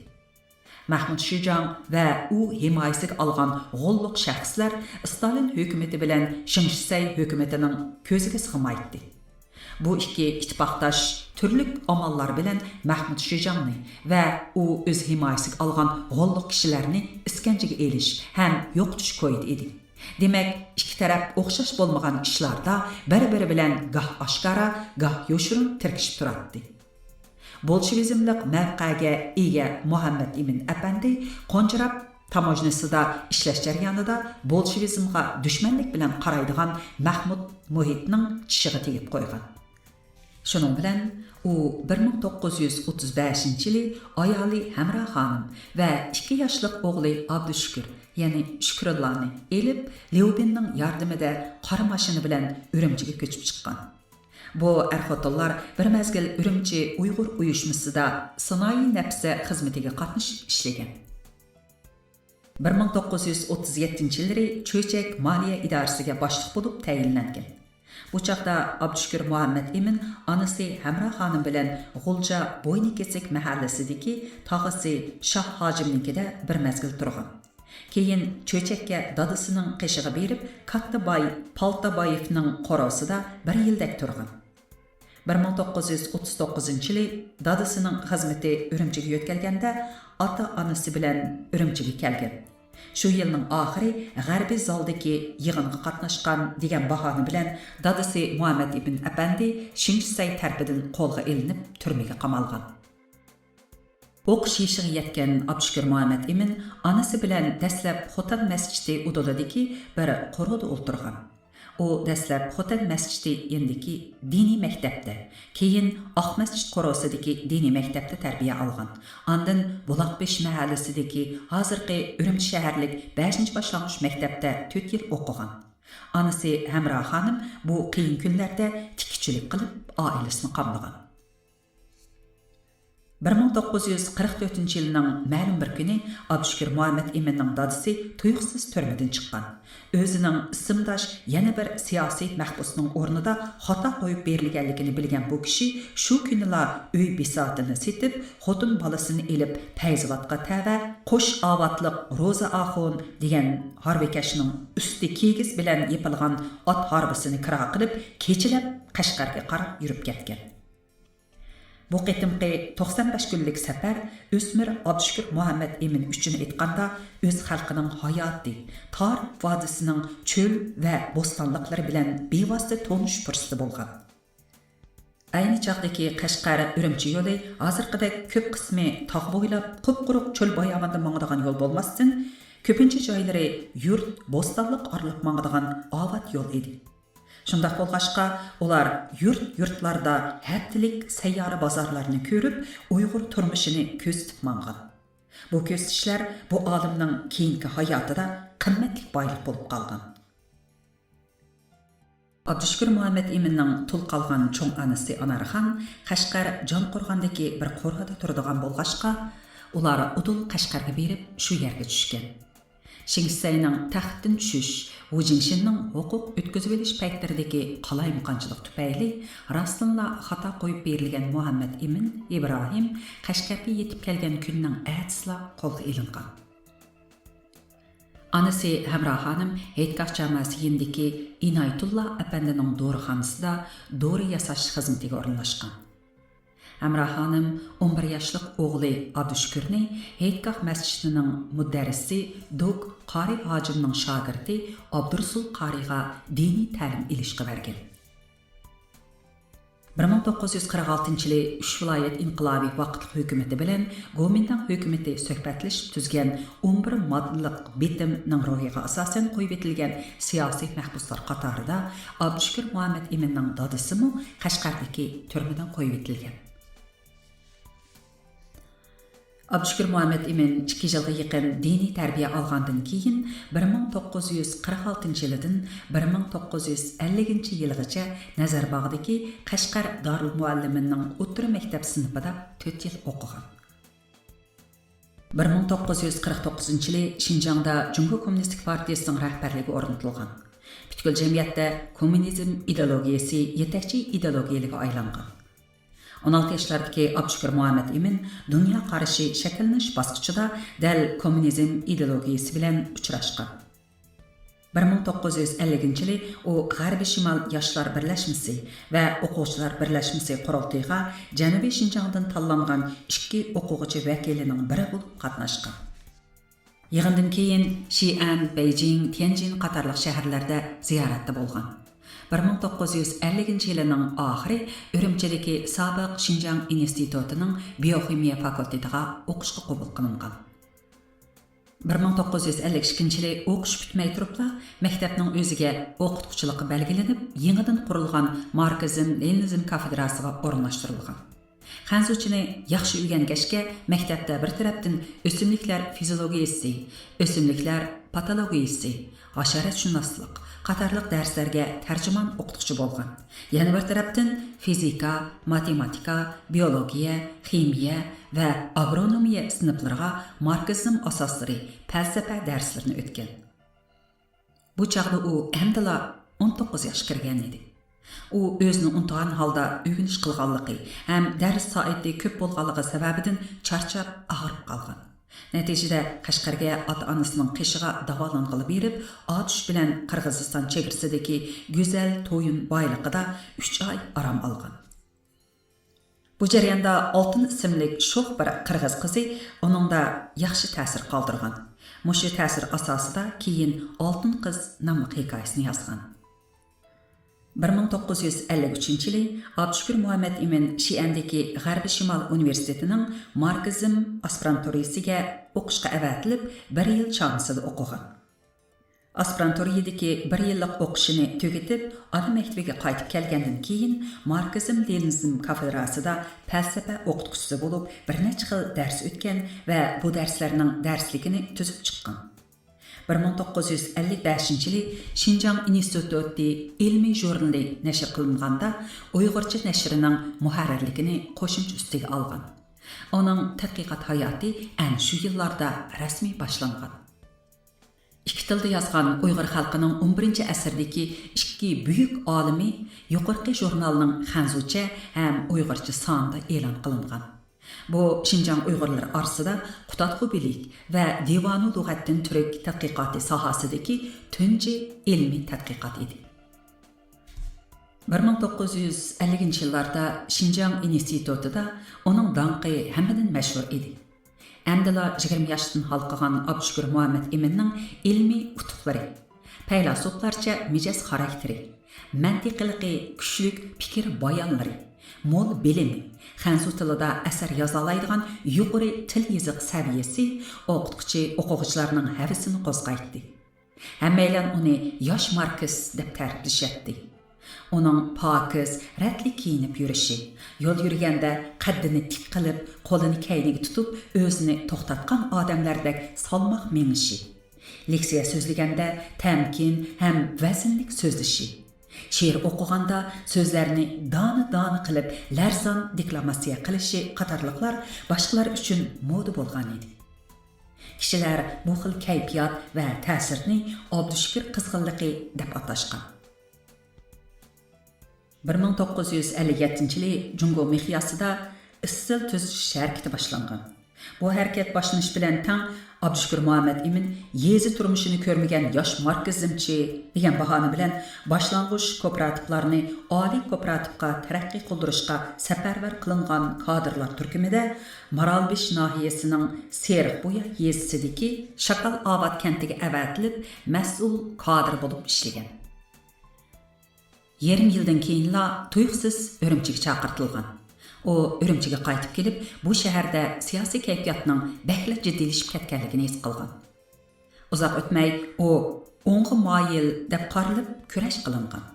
مەھمۇد شىجاڭ ۋە ئۇ ھىمايىسىگە ئالغان غوللۇق شەخسلەر ستالىن ھۆكۈمىتى بىلەن شېڭ شىسەي ھۆكۈمىتىنىڭ كۆزىگە سىغمايتتى. بۇ ئىككى ئىتتىپاقداش تۈرلۈك ئاماللار بىلەن مەھمۇد شىجاڭنى ۋە ئۇ ئۆز ھىمايىسىگە ئالغان غوللۇق كىشىلەرنى ئىسكەنجىگە ئېلىش ھەم يوقىتىش كويىدا ئىدى. دېمەك، ئىككى تەرەپ ئوخشاش بولمىغان ئىشلاردا بىر-بىرى بىلەن گاھ ئاشكارا، گاھ يوشۇرۇن تىركىشىپ تۇراتتى. بولشېۋىزملىق مەۋقەگە ئىگە مۇھەممەد ئىمىن ئەپەندى قونجىراپ تاموژنىسىدا ئىشلەش جەريانىدا بولشېۋىزمغا دۈشمەنلىك بىلەن قارايدىغان مەھمۇد مۇھىتنىڭ چىشىغا تېگىپ قويغان. شۇنىڭ بىلەن ئۇ بىر مىڭ توققۇز يۈز ئوتتۇز بەشىنچى يىلى ئايالى ھەمرا خانىم ۋە ئىككى ياشلىق ئوغلى ئابدۇشۈكۈر، يەنى شۈكرۇللانى ئېلىپ، ليۇبىننىڭ ياردىمىدە قارا ماشىنا بىلەن ئۈرۈمچىگە كۆچۈپ چىققان. بۇ ئەر-خوتۇنلار بىر مەزگىل ئۈرۈمچى ئۇيغۇر ئۇيۇشمىسىدا سىنائىي نەپىسە خىزمىتىگە قاتنىشىپ ئىشلىگەن. بىر مىڭ توققۇز يۈز ئوتتۇز يەتتىنچى يىللىرى چۆچەك مالىيە ئىدارىسىگە باشلىق بولۇپ تەيىنلەنگەن. بۇ چاغدا ئابدۇشۈكۈر مۇھەممەد ئىمىن ئانىسى ھەمرا خانىم بىلەن غۇلجا بوينىكېسىك مەھەللىسىدىكى تاغىسى شاھ ھاجىمنىڭكىدە بىر مەزگىل تۇرغان. كېيىن چۆچەككە دادىسىنىڭ قېشىغا بېرىپ، كاتتا باي پالتابايېۋنىڭ قورۇسىدا بىر يىلدەك تۇرغان. بىر مىڭ توققۇز يۈز ئوتتۇز توققۇزىنچى يىلى دادىسىنىڭ خىزمىتى ئۈرۈمچىگە يۆتكەلگەندە، ئاتا-ئانىسى بىلەن ئۈرۈمچىگە كەلگەن. شۇ يىلنىڭ ئاخىرى غەربىي زالدىكى يىغىنغا قاتناشقان دېگەن باھانە بىلەن دادىسى مۇھەممەد ئىبن ئەپەندى شېڭ شىسەي تەرىپىدىن قولغا ئېلىنىپ، تۈرمىگە قامالغان. ئوقۇش يېشىغا يەتكەن ئابدۇشۈكۈر مۇھەممەد ئىمىن ئانىسى بىلەن دەسلەپ خوتەن مەسچىتى ئۇدۇلىدىكى بىر قورۇدا ئولتۇرغان. ئۇ دەسلەپ خوتەن مەسچىتى يېنىدىكى دىنىي مەكتەپتە، كېيىن ئاقمەسچىت قورۇسىدىكى دىنىي مەكتەپتە تەربىيە ئالغان. ئاندىن بۇلاقبېشى مەھەللىسىدىكى ھازىرقى ئۈرۈمچى شەھەرلىك بەشىنچى باشلانغۇچ مەكتەپتە تۆت يىل ئوقۇغان. ئانىسى ھەمرا خانىم بۇ قىيىن كۈنلەردە تىككۈچىلىك قىلىپ، ئائىلىسىنى قامدىغان. بىر مىڭ توققۇز يۈز قىرىق تۆتىنچى يىلنىڭ مەلۇم بىر كۈنى ئابدۇشۈكۈر مۇھەممەد ئىمىننىڭ دادىسى تۇيۇقسىز تۈرمىدىن چىققان. ئۆزىنىڭ ئىسىمداش يەنە بىر سىياسىي مەھبۇسنىڭ ئورنىدا خاتا قويۇپ بېرىلگەنلىكىنى بىلگەن بۇ كىشى شۇ كۈنىلا ئۆي بىساتىنى سېتىپ، خوتۇن بالىسىنى ئېلىپ پەيزىۋاتقا تەۋە قوش ئاۋاتلىق روزا ئاخۇن دېگەن ھارۋىكەشنىڭ ئۈستى كىگىز بىلەن يېپىلغان ئات ھارۋىسىنى كىرا قىلىپ، كېچىلەپ قەشقەرگە قاراپ يۈرۈپ كەتكەن. بۇ قېتىمقى توقسان بەش كۈنلۈك سەپەر ئۆسمۈر ئابدۇشۈكۈر مۇھەممەد ئىمىن ئۈچۈن ئېيتقاندا، ئۆز خەلقىنىڭ ھاياتى، تار ۋادىسىنىڭ چۆل ۋە بوستانلىقلىرى بىلەن بىۋاسىتە تونۇشۇش پۇرسىتى بولغان. ئەينى چاغدىكى قەشقەر ئۈرۈمچى يولى ھازىرقىدەك كۆپ قىسمى تاغ بويلاپ، قۇپقۇرۇق چۆل باياۋاندا ماڭىدىغان يول بولماستىن، كۆپىنچە جايلىرى يۇرت، بوستانلىق ئارىلىق ماڭىدىغان ئاۋات يول ئىدى. شۇنداق بولغاچقا، ئۇلار يۇرت-يۇرتلاردا ھەپتىلىك سەييارە بازارلارنى كۆرۈپ، ئۇيغۇر تۇرمۇشىنى كۆزىتىپ ماڭغان. بۇ كۆزىتىشلەر بۇ ئالىمنىڭ كېيىنكى ھاياتىدا قىممەتلىك بايلىق بولۇپ قالغان. ئابدۇشۈكۈر مۇھەممەد ئىمىننىڭ تۇل قالغان چوڭ ئانىسى ئانارخان قەشقەر جانقورغاندىكى بىر قورادا تۇرىدىغان بولغاچقا، ئۇلار ئۇدۇل قەشقەرگە بېرىپ، شۇ يەرگە چۈشكەن. شېڭ شىسەينىڭ تەختتىن چۈشۈش، ۋۇ جىڭشىننىڭ ھوقۇق ئۆتكۈزۈۋېلىش پەيتلىرىدىكى قالايمىقانچىلىق تۈپەيلى راستتىنلا خاتا قويۇپ بېرىلگەن مۇھەممەد ئىمىن ئىبراھىم قەشقەرگە يېتىپ كەلگەن كۈننىڭ ئەتىسىلا قولغا ئېلىنغان. ئانىسى ھەمرا خانىم ھېيتگاھ جاماسى يېنىدىكى ئىنايتۇللا ئەپەندىنىڭ دورىخانىسىدا دورا ياساش خىزمىتىگە ئورۇنلاشقان. ھەمرا خانىم ئون بىر ياشلىق ئوغلى ئابدۇشۈكۈرنى ھېيتگاھ مەسچىتىنىڭ مۇدەررىسى دوك قارى ھاجىمنىڭ شاگىرتى ئابدۇرۇسۇل قارىغا دىنىي تەلىم ئېلىشقا بەرگەن. بىر مىڭ توققۇز يۈز قىرىق ئالتىنچى يىلى ئۈچ ۋىلايەت ئىنقىلابى ۋاقىتلىق ھۆكۈمىتى بىلەن گومىنداڭ ھۆكۈمىتى سۆھبەتلىشىپ تۈزگەن ئون بىر ماددىلىق بىتىمنىڭ روھىغا ئاساسەن قويۇۋېتىلگەن سىياسىي مەھبۇسلار قاتارىدا ئابدۇشۈكۈر مۇھەممەد ئىمىننىڭ دادىسىمۇ قەشقەردىكى تۈرمىدىن قويۇۋېتىلگەن. ئابدۇشۈكۈر مۇھەممەد ئىمىن ئىككى يىلغا يېقىن دىنىي تەربىيە ئالغاندىن كېيىن، بىر مىڭ توققۇز يۈز قىرىق ئالتىنچى يىلىدىن بىر مىڭ توققۇز يۈز ئەللىكىنچى يىلغىچە نەزەرباغدىكى قەشقەر دارۇلمۇئەللىمىننىڭ ئوتتۇرا مەكتەپ سىنىپىدا تۆت يىل ئوقۇغان. بىر مىڭ توققۇز يۈز قىرىق توققۇزىنچى يىلى شىنجاڭدا جۇڭگو كوممۇنىستىك پارتىيىسىنىڭ رەھبەرلىكى ئورنىتىلغان. پۈتكۈل جەمئىيەتتە كوممۇنىزم ئىدېئولوگىيىسى يېتەكچى ئىدېئولوگىيىلىككە ئايلانغان. ئون ئالتە ياشلاردىكى ئابدۇشۈكۈر مۇھەممەد ئىمىن دۇنيا قارىشى شەكىللىنىش باسقۇچىدا دەل كوممۇنىزم ئىدېئولوگىيىسى بىلەن ئۇچراشقان. بىر مىڭ توققۇز يۈز ئەللىكىنچى يىلى ئۇ غەربىي شىمال ياشلار بىرلەشمىسى ۋە ئوقۇغۇچىلار بىرلەشمىسى قۇرۇلتىيىغا جەنۇبىي شىنجاڭدىن تاللانغان ئىككى ئوقۇغۇچى ۋەكىلىنىڭ بىرى بولۇپ قاتناشقان. يىغىندىن كېيىن شىئەن، بېيجىڭ، تيەنجىن قاتارلىق شەھەرلەردە زىيارەتتە بولغان. بىر مىڭ توققۇز يۈز ئەللىكىنچى يىلىنىڭ ئاخىرى ئۈرۈمچىدىكى سابىق شىنجاڭ ئىنستىتۇتىنىڭ بىيوخىمىيە فاكۇلتېتىغا ئوقۇشقا قوبۇل قىلىنغان. بىر مىڭ توققۇز يۈز ئەللىك ئىككىنچى يىلى ئوقۇش پۈتمەي تۇرۇپلا، مەكتەپنىڭ ئۆزىگە ئوقۇتقۇچىلىققا بەلگىلىنىپ، يېڭىدىن قۇرۇلغان ماركسىزم لېنىنىزم كافېدراسىغا ئورۇنلاشتۇرۇلغان. خەنزۇچىنى ياخشى ئۆگەنگەچكە، مەكتەپتە بىر تەرەپتىن ئۆسۈملۈكلەر فىزىولوگىيىسى، ئۆسۈملۈكلەر پاتولوگىيىسى، ھاشاراتشۇناسلىق قاتارلىق دەرسلەرگە تەرجىمان ئوقۇتقۇچى بولغان. يەنە بىر تەرەپتىن فىزىكا، ماتېماتىكا، بىيولوگىيە، خىمىيە ۋە ئاگرونومىيە سىنىپلىرىغا ماركسىزم ئاساسلىرى، پەلسەپە دەرسلىرىنى ئۆتكەن. بۇ چاغدا ئۇ ئەمدىلا ئون توققۇز ياشقا كىرگەن ئىدى. ئۇ ئۆزىنى ئۇنتۇغان ھالدا ئۆگىنىش قىلغانلىقى ھەم دەرس سائىتى كۆپ بولغانلىقى سەۋەبىدىن چارچاپ، ئاغرىپ قالغان. نەتىجىدە، قەشقەرگە ئاتا-ئانىسىنىڭ قېشىغا داۋالانغىلى بېرىپ، ئاتۇش بىلەن قىرغىزىستان چېگرىسىدىكى گۈزەل تويۇن بايلىقىدا ئۈچ ئاي ئارام ئالغان. بۇ جەرياندا ئالتۇن ئىسىملىك شوخ بىر قىرغىز قىزى ئۇنىڭدا ياخشى تەسىر قالدۇرغان. مۇشۇ تەسىر ئاساسىدا كېيىن ئالتۇن قىز ناملىق ھېكايىسىنى يازغان. بىر مىڭ توققۇز يۈز ئەللىك ئۈچىنچى يىلى ئابدۇشۈكۈر مۇھەممەد ئىمىن شىئەندىكى غەربىي شىمال ئۇنىۋېرسىتېتىنىڭ ماركسىزم ئاسپىرانتۇرىسىگە ئوقۇشقا ئەۋەتىلىپ، بىر يىل چامىسىدا ئوقۇغان. ئاسپىرانتۇرىيىدىكى بىر يىللىق ئوقۇشىنى تۈگىتىپ، ئانا مەكتىۋىگە قايتىپ كەلگەندىن كېيىن، ماركسىزم لېنىنىزم كافېدراسىدا پەلسەپە ئوقۇتقۇچىسى بولۇپ، بىر نەچچە خىل دەرس ئۆتكەن ۋە بۇ دەرسلەرنىڭ دەرسلىكىنى تۈزۈپ چىققان. بىر مىڭ توققۇز يۈز ئەللىك بەشىنچى يىلى شىنجاڭ ئىنستىتۇتى ئىلمىي ژۇرنىلى نەشر قىلىنغاندا، ئۇيغۇرچە نەشرىنىڭ مۇھەررىرلىكىنى قوشۇمچە ئۈستىگە ئالغان. ئۇنىڭ تەتقىقات ھاياتى ئەنە شۇ يىللاردا رەسمىي باشلانغان. ئىككى تىلدا يازغان ئۇيغۇر خەلقىنىڭ ئون بىرىنچى ئەسىردىكى ئىككى بۈيۈك ئالىمى يۇقىرىقى ژۇرنالنىڭ خەنزۇچە ھەم ئۇيغۇرچە سانىدا ئېلان قىلىنغان. بۇ شىنجاڭ ئۇيغۇرلىرى ئارىسىدا قۇتادغۇ بىلىك ۋە دىۋانۇ لۇغەتتىن تۈرك تەتقىقاتى ساھەسىدىكى تۇنجى ئىلمىي تەتقىقات ئىدى. بىر مىڭ توققۇز يۈز ئەللىكىنچى يىللاردا شىنجاڭ ئىنستىتۇتىدا ئۇنىڭ داڭقى ھەممىدىن مەشھۇر ئىدى. ئەمدىلا يىگىرمە ياشتىن ھالقىغان ئابدۇشۈكۈر مۇھەممەد ئىمىننىڭ ئىلمىي ئۇتۇقلىرى، پەيلاسوپلارچە مىجەز خاراكتېرى، مەنتىقىيلىقى كۈچلۈك پىكىر بايانلىرى، مول بىلىمى، خەنزۇ تىلىدا ئەسەر يازالايدىغان يۇقىرى تىل يېزىق سەۋىيەسى ئوقۇتقۇچى ئوقۇغۇچىلارنىڭ ھەۋىسىنى قوزغايتتى. ھەممەيلەن ئۇنى ياش ماركس دەپ تەرىپلىشەتتى. ئۇنىڭ پاكىز، رەتلىك كىيىنىپ يۈرۈشى، يول يۈرگەندە قەددىنى تىك قىلىپ، قولىنى كەينىگە تۇتۇپ، ئۆزىنى توختاتقان ئادەملەردەك سالماق مېڭىشى، لېكسىيە سۆزلىگەندە تەمكىن ھەم ۋەزىنلىك سۆزلىشى، شېئىر ئوقۇغاندا سۆزلەرنى دانە-دانە قىلىپ، لەرزان دېكلاماتسىيە قىلىشى قاتارلىقلار باشقىلار ئۈچۈن مودا بولغان ئىدى. كىشىلەر بۇ خىل كەيپىيات ۋە تەسىرنى ئابدۇشۈكۈر قىزغىنلىقى دەپ ئاتاشقان. بىر مىڭ توققۇز يۈز ئەللىك يەتتىنچى يىلى جۇڭگو مىقياسىدا ئىستىل تۈزىتىش ھەرىكىتى باشلانغان. بۇ ھەرىكەت باشلىنىش بىلەن تەڭ ئابدۇشۈكۈر مۇھەممەد ئىمىن يېزا تۇرمۇشىنى كۆرمىگەن ياش ماركسىزمچى دېگەن باھانە بىلەن باشلانغۇچ كوپىراتىپلارنى ئالىي كوپىراتىپقا تەرەققىي قىلدۇرۇشقا سەپەرۋەر قىلىنغان كادىرلار تۈركۈمىدە مارالبېشى ناھىيەسىنىڭ سېرىقبۇيا يېزىسىدىكى شاكال ئاۋات كەنتىگە ئەۋەتىلىپ، مەسئۇل كادىر بولۇپ ئىشلىگەن. يېرىم يىلدىن كېيىنلا تۇيۇقسىز ئۈرۈمچىگە چاقىرتىلغان. ئۇ ئۈرۈمچىگە قايتىپ كېلىپ، بۇ شەھەردە سىياسىي كەيپىياتنىڭ بەكلا جىددىيلىشىپ كەتكەنلىكىنى ھېس قىلغان. ئۇزاق ئۆتمەي ئۇ ئوڭغا مايىل دەپ قارىلىپ كۈرەش قىلىنغان.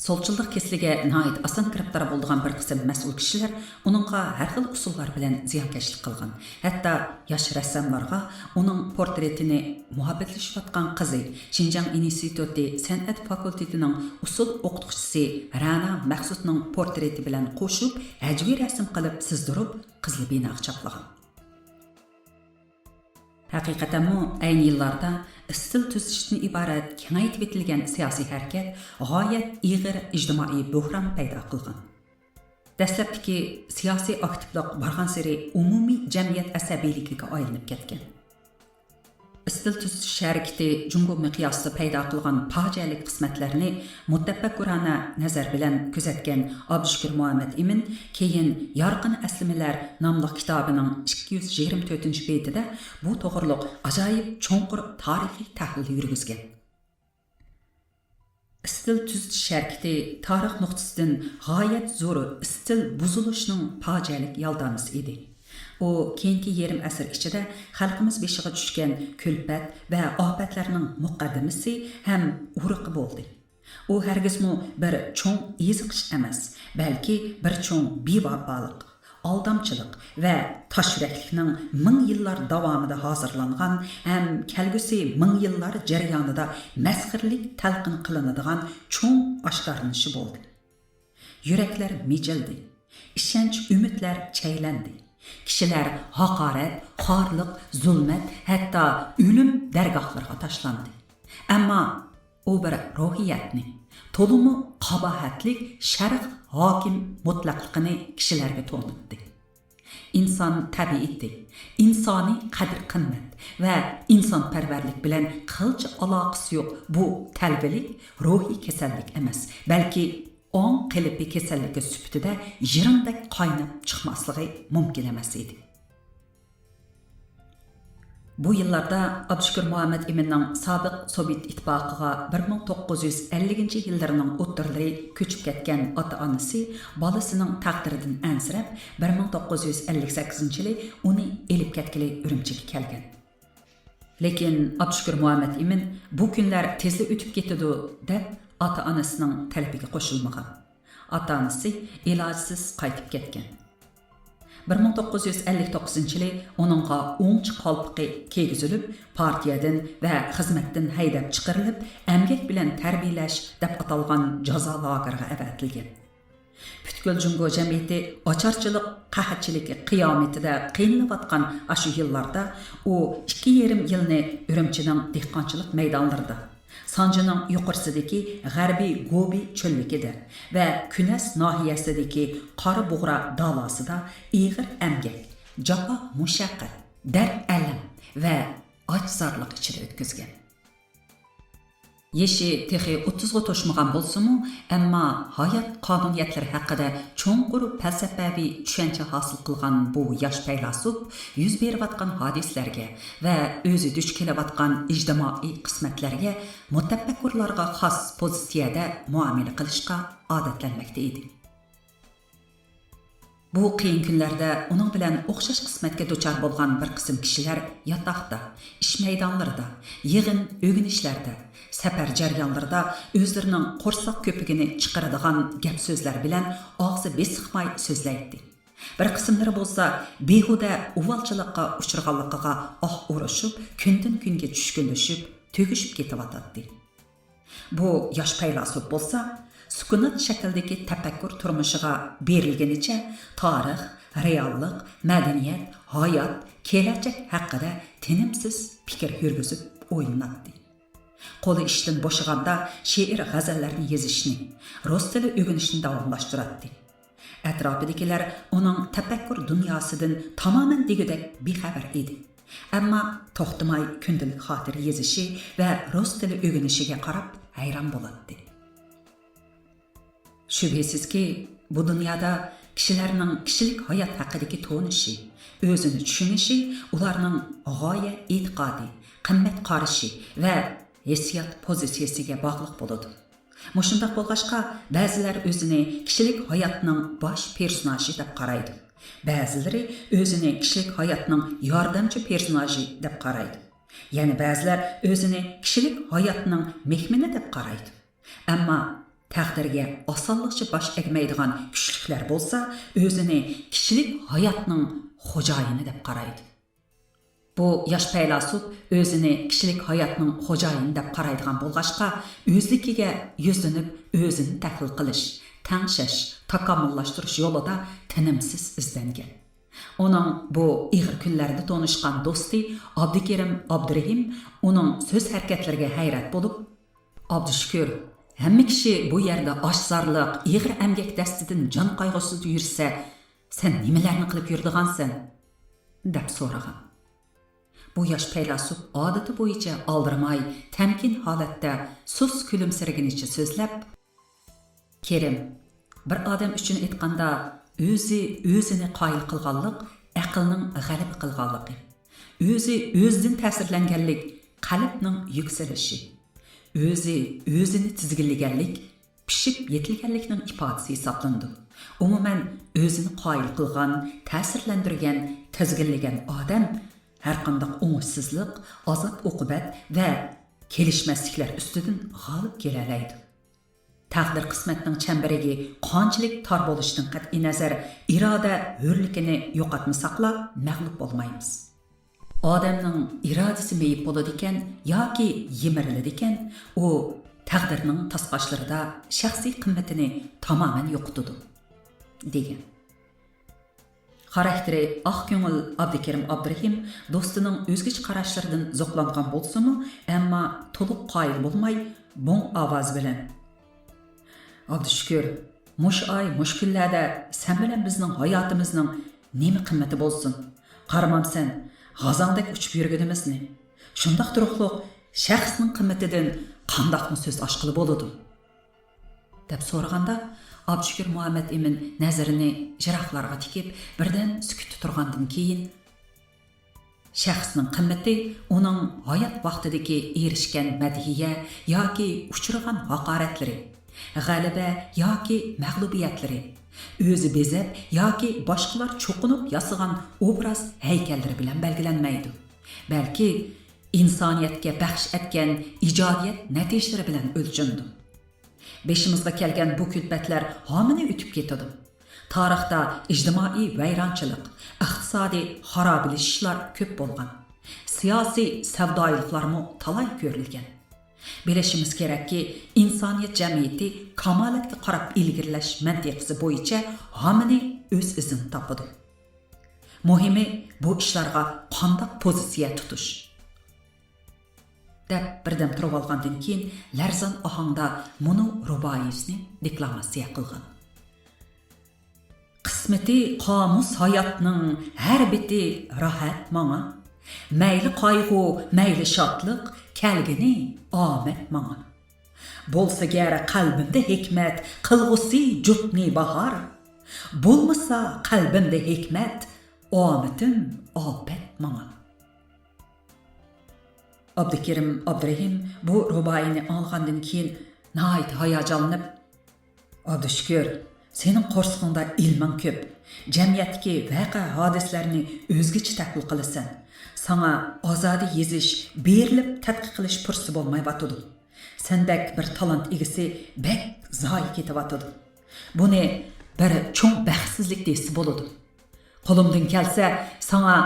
سولچىللىق كېسىلىگە ناھايىتى ئاسان گىرىپتار بولىدىغان بىر قىسىم مەسئۇل كىشىلەر ئۇنىڭغا ھەر خىل ئۇسۇللار بىلەن زىيانكەشلىك قىلغان. ھەتتا ياش رەسساملارغا ئۇنىڭ پورترېتىنى مۇھەببەتلىشىۋاتقان قىزى، شىنجاڭ ئىنستىتۇتى سەنئەت فاكۇلتېتىنىڭ ئۇسسۇل ئوقۇتقۇچىسى رەنا مەخسۇتنىڭ پورترېتى بىلەن قوشۇپ، ھەجۋىي رەسىم قىلىپ سىزدۇرۇپ، قىزىل بىناغا چاپلىغان. ھەقىقەتەنمۇ، ئەينى يىللاردا ئىستىل تۈزىتىشتىن ئىبارەت كېڭەيتىۋېتىلگەن سىياسىي ھەرىكەت غايەت ئېغىر ئىجتىمائىي بۆھران پەيدا قىلغان. دەسلەپتىكى سىياسىي ئاكتىپلىق بارغانسېرى ئومۇمىي جەمئىيەت ئەسەبىيلىكىگە ئايلىنىپ كەتكەن. ئىستىل تۈزىتىش ھەرىكىتى جۇڭگو مىقياسىدا پەيدا قىلغان پاجىئەلىك قىسمەتلەرنى مۇتەپەككۇرانە نەزەر بىلەن كۆزەتكەن ئابدۇشۈكۈر مۇھەممەت ئىمىن كېيىن يارقىن ئەسلىمىلەر ناملىق كىتابىنىڭ ئىككى يۈز يىگىرمە تۆتىنچى بېتىدە بۇ توغرۇلۇق ئاجايىپ چوڭقۇر تارىخىي تەھلىل يۈرگۈزگەن. ئىستىل تۈزىتىش ھەرىكىتى تارىخ نۇقتىسىدىن غايەت زور ئىستىل بۇزۇلۇشنىڭ پاجىئەلىك يالدامىسى ئىدى. ئۇ كېيىنكى يېرىم ئەسىر ئىچىدە خەلقىمىز بېشىغا چۈشكەن كۈلپەت ۋە ئاپەتلەرنىڭ مۇقەددىمىسى ھەم ئۇرۇقى بولدى. ئۇ ھەرگىزمۇ بىر چوڭ ئېزىقىش ئەمەس، بەلكى بىر چوڭ بىۋاپالىق، ئالدامچىلىق ۋە تاش يۈرەكلىكنىڭ مىڭ يىللار داۋامىدا ھازىرلانغان ھەم كەلگۈسى مىڭ يىللار جەريانىدا مەسخىرىلىك تەلقىن قىلىنىدىغان چوڭ ئاشكارىلىنىشى بولدى. يۈرەكلەر مىجىلدى، ئىشەنچ-ئۈمىدلەر چەيلەندى. كىشىلەر ھاقارەت، خارلىق، زۇلمەت، ھەتتا ئۆلۈم دەرگاھلىرىغا تاشلاندى. ئەمما ئۇ بىر روھىيەتنى، تولىمۇ قاباھەتلىك شەرق ھاكىم مۇتلەقلىقىنى كىشىلەرگە تونۇتتى. ئىنسان تەبىئىتى، ئىنسانىي قەدىر-قىممەت ۋە ئىنسانپەرۋەرلىك بىلەن قىلچە ئالاقىسى يوق بۇ تەلۋىلىك روھىي كېسەللىك ئەمەس، بەلكى ئاڭ قېلىپى كېسەللىكى سۈپىتىدە يىرىڭدەك قايناپ چىقماسلىقى مۇمكىن ئەمەس ئىدى. بۇ يىللاردا ئابدۇشۈكۈر مۇھەممەد ئىمىننىڭ سابىق سوۋېت ئىتتىپاقىغا بىر مىڭ توققۇز يۈز ئەللىكىنچى يىللىرىنىڭ ئوتتۇرىلىرى كۆچۈپ كەتكەن ئاتا-ئانىسى بالىسىنىڭ تەقدىرىدىن ئەنسىرەپ، بىر مىڭ توققۇز يۈز ئەللىك سەككىزىنچى يىلى ئۇنى ئېلىپ كەتكىلى ئۈرۈمچىگە كەلگەن. لېكىن ئابدۇشۈكۈر مۇھەممەد ئىمىن بۇ كۈنلەر تېزلا ئۆتۈپ كېتىدۇ، دەپ ئاتا-ئانىسىنىڭ تەلىپىگە قوشۇلمىغان. ئاتا-ئانىسى ئىلاجسىز قايتىپ كەتكەن. بىر مىڭ توققۇز يۈز ئەللىك توققۇزىنچى يىلى ئۇنىڭغا ئوڭچە قالپىقى كىيگۈزۈلۈپ، پارتىيەدىن ۋە خىزمەتتىن ھەيدەپ چىقىرىلىپ، ئەمگەك بىلەن تەربىيەلەش دەپ ئاتالغان جازا لاگېرىغا ئەۋەتىلگەن. پۈتكۈل جۇڭگو جەمئىيىتى ئاچارچىلىق قەھەتچىلىكى قىيامىتىدە قىينىلىۋاتقان ئاشۇ يىللاردا ئۇ ئىككى يېرىم يىلنى ئۈرۈمچىنىڭ دېھقانچىلىق مەيدانلىرىدا، سانجىنىڭ يۇقىرىسىدىكى غەربىي گوبى چۆللۈكىدە ۋە كۈنەس ناھىيەسىدىكى قارا بۇغرا دالاسىدا ئېغىر ئەمگەك، جاپا مۇشەققەت، دەرد ئەلەم ۋە ئاچ-زارلىق ئىچىدە ئۆتكۈزگەن. يېشى تېخى ئوتتۇزغا توشمىغان بولسىمۇ، ئەمما ھايات قانۇنىيەتلىرى ھەققىدە چوڭقۇر پەلسەپەۋى چۈشەنچە ھاسىل قىلغان بۇ ياش پەيلاسوپ يۈز بېرىۋاتقان ھادىسىلەرگە ۋە ئۆزى دۇچ كېلىۋاتقان ئىجتىمائىي قىسمەتلەرگە مۇتەپەككۇرلارغا خاس پوزىتسىيەدە مۇئامىلە قىلىشقا ئادەتلەنمەكتە ئىدى. بۇ قىيىن كۈنلەردە ئۇنىڭ بىلەن ئوخشاش قىسمەتكە دۇچار بولغان بىر قىسىم كىشىلەر ياتاقتا، ئىش مەيدانلىرىدا، يىغىن ئۆگىنىشلەردە، سەپەر جەريانلىرىدا ئۆزلىرىنىڭ قورساق كۆپۈكىنى چىقىرىدىغان گەپ-سۆزلەر بىلەن ئاغزى بېسىقماي سۆزلەيتتى. بىر قىسىملىرى بولسا بىھۇدە ئۇۋالچىلىققا ئۇچرىغانلىقىغا ئاھ ئۇرۇشۇپ، كۈندىن-كۈنگە چۈشكۈنلىشىپ، تۈگىشىپ كېتىۋاتاتتى. بۇ ياش پەيلاسوپ بولسا، سۈكۈنات شەكلىدىكى تەپەككۇر تۇرمۇشىغا بېرىلگىنىچە تارىخ، رېئاللىق، مەدەنىيەت، ھايات، كېلەچەك ھەققىدە تىنىمسىز پىكىر يۈرگۈزۈپ ئويلىناتتى. قولى ئىشتىن بوشىغاندا شېئىر، غەزەللەرنى يېزىشنى، رۇس تىلى ئۆگىنىشنى داۋاملاشتۇراتتى. ئەتراپىدىكىلەر ئۇنىڭ تەپەككۇر دۇنياسىدىن تامامەن دېگۈدەك بىخەۋەر ئىدى. ئەمما توختىماي كۈندىلىك خاتىرە يېزىشى ۋە رۇس تىلى ئۆگىنىشىگە قاراپ ھەيران بولاتتى. شۈبھىسىزكى، بۇ دۇنيادا كىشىلەرنىڭ كىشىلىك ھايات ھەققىدىكى تونۇشى، ئۆزىنى چۈشىنىشى ئۇلارنىڭ غايە ئېتىقادى، قىممەت قارىشى ۋە ھېسسىيات پوزىتسىيەسىگە باغلىق بولىدۇ. مۇشۇنداق بولغاچقا، بەزىلەر ئۆزىنى كىشىلىك ھاياتنىڭ باش پېرسوناژى دەپ قارايدۇ. بەزىلىرى ئۆزىنى كىشىلىك ھاياتنىڭ ياردەمچى پېرسوناژى دەپ قارايدۇ. يەنە بەزىلەر ئۆزىنى كىشىلىك ھاياتنىڭ مېھمىنى دەپ قارايدۇ. ئەمما تەقدىرگە ئاسانلىقچە باش ئەگمەيدىغان كۈچلۈكلەر بولسا ئۆزىنى كىشىلىك ھاياتنىڭ خوجايىنى دەپ قارايدۇ. بۇ ياش پەيلاسوپ ئۆزىنى كىشىلىك ھاياتنىڭ خوجايىنى دەپ قارايدىغان بولغاچقا، ئۆزلۈكىگە يۈزلىنىپ، ئۆزىنى تەھلىل قىلىش، تەڭشەش، تاكامۇللاشتۇرۇش يولىدا تىنىمسىز ئىزدەنگەن. ئۇنىڭ بۇ ئېغىر كۈنلەردە تونۇشقان دوستى ئابدۇكېرىم ئابدۇرېھىم ئۇنىڭ سۆز ھەرىكەتلىرىگە ھەيران بولۇپ، «ئابدۇشۈكۈر، ھەممە كىشى بۇ يەردە ئاچ-زارلىق، ئېغىر ئەمگەك دەستىدىن جان قايغۇسىدا يۈرسە، سەن نېمىلەرنى قىلىپ يۈرىدىغانسەن؟» دەپ سورىغان. بۇ ياش پەيلاسوپ ئادىتى بويىچە ئالدىرىماي، تەمكىن ھالەتتە سۇس كۈلۈمسىرىگىنىچە سۆزلەپ، «كېرىم، بىر ئادەم ئۈچۈن ئېيتقاندا، ئۆزى ئۆزىنى قايىل قىلغانلىق ئەقىلنىڭ غەلىبە قىلغانلىقى، ئۆزى ئۆزىدىن تەسىرلەنگەنلىك قەلبنىڭ يۈكسىلىشى، ئۆزى ئۆزىنى تىزگىنلىگەنلىك پىشىپ يېتىلگەنلىكنىڭ ئىپادىسى ھېسابلىنىدۇ. ئومۇمەن، ئۆزىنى قايىل قىلغان، تەسىرلەندۈرگەن، تىزگىنلىگەن ئادەم ھەرقانداق ئوڭۇشسىزلىق، ئازاب-ئوقۇبەت ۋە كېلىشمەسلىكلەر ئۈستىدىن غالىب كېلەلەيدۇ. تەقدىر-قىسمەتنىڭ چەمبىرىكى قانچىلىك تار بولۇشىدىن قەتئىينەزەر، ئىرادە ھۆرلۈكىنى يوقاتمىساقلا، مەغلۇپ بولمايمىز. ئادەمنىڭ ئىرادىسى مېيىپ بولىدىكەن ياكى يىمىرىلىدىكەن، ئۇ تەقدىرنىڭ تاسقاشلىرىدا شەخسىي قىممىتىنى تامامەن يوقىتىدۇ، دېگەن. خاراكتېرى ئاق كۆڭۈل ئابدۇكېرىم ئابدۇرېھىم دوستىنىڭ ئۆزگىچە قاراشلىرىدىن زوقلانغان بولسىمۇ، ئەمما تولۇق قايىل بولماي، بوڭ ئاۋاز بىلەن، «ئابدۇشۈكۈر، مۇشۇ ئاي، مۇشۇ كۈنلەردە سەن بىلەن بىزنىڭ ھاياتىمىزنىڭ نېمە قىممىتى بولسۇن؟ قارىمامسەن، غازاڭدەك ئۇچۇپ يۈرگىنىمىزنى؟ شۇنداق تۇرۇقلۇق شەخسنىڭ قىممىتىدىن قانداقمۇ سۆز ئاچقىلى بولىدۇ؟» دەپ سورىغاندا، ئابدۇشۈكۈر مۇھەممەت ئىمىن نەزىرىنى يىراقلارغا تىكىپ، بىردەم سۈكۈتتە تۇرغاندىن كېيىن، شەخسنىڭ قىممىتى ئۇنىڭ ھايات ۋاقتىدىكى ئېرىشكەن مەدھىيە ياكى ئۇچرىغان ھاقارەتلىرى، غەلىبە ياكى مەغلۇبىيەتلىرى، ئۆزى بېزەپ ياكى باشقىلار چوقۇنۇپ ياسىغان ئوبراز ھەيكەللىرى بىلەن بەلگىلەنمەيدۇ، بەلكى ئىنسانىيەتكە بەخش ئەتكەن ئىجادىيەت نەتىجىلىرى بىلەن ئۆلچىنىدۇ. بېشىمىزغا كەلگەن بۇ كۈلپەتلەر ھامىنى ئۆتۈپ كېتىدۇ. تارىختا ئىجتىمائىي ۋەيرانچىلىق، ئىقتىسادىي خارابىلىشىشلار كۆپ بولغان. سىياسىي سەۋدايىلىقلارمۇ تالاي كۆرۈلگەن. بىلىشىمىز كېرەككى، ئىنسانىيەت جەمئىيىتى كامالەتكە قاراپ ئىلگىرىلەش مەنتىقىسى بويىچە ھامىنى ئۆز ئىزىنى تاپىدۇ. مۇھىمى، بۇ ئىشلارغا قانداق پوزىتسىيە تۇتۇش؟ دەپ بىردەم تۇرۇۋالغاندىن كېيىن، لەرزان ئاھاڭدا مۇنۇ رۇبائىيىسىنى دېكلاماتسىيە قىلغان. قىسمىتى قامۇس ھاياتنىڭ ھەر بېتى راھەت ماڭا. مەيلى قايغۇ، مەيلى شادلىق، كەلگىنى ئامەت ماڭا. بولسا گەر قەلبىمدە ھېكمەت، قىلغۇسى جۇتنى باھار. بولمىسا قەلبىمدە ھېكمەت، ئامىتىم ئاپەت ماڭا. ئابدۇكېرىم ئابدۇرېھىم بۇ رۇبائىينى ئاڭلىغاندىن كېيىن ناھايىتى ھاياجانلىنىپ، ئابدۇشۈكۈر، سېنىڭ قورسىقىڭدا ئىلمىڭ كۆپ، جەمئىيەتتىكى ۋەقە-ھادىسىلەرنى ئۆزگىچە تەھلىل قىلىسەن. ساڭا ئازادە يېزىش، بېرىلىپ تەتقىق قىلىش پۇرسىتى بولمايۋاتىدۇ. سەن بەك بىر تالانت ئىگىسى، بەك زايە كېتىۋاتىدۇ. بۇنى بىر چوڭ بەختسىزلىك دېسە بولىدۇ. قولۇمدىن كەلسە ساڭا،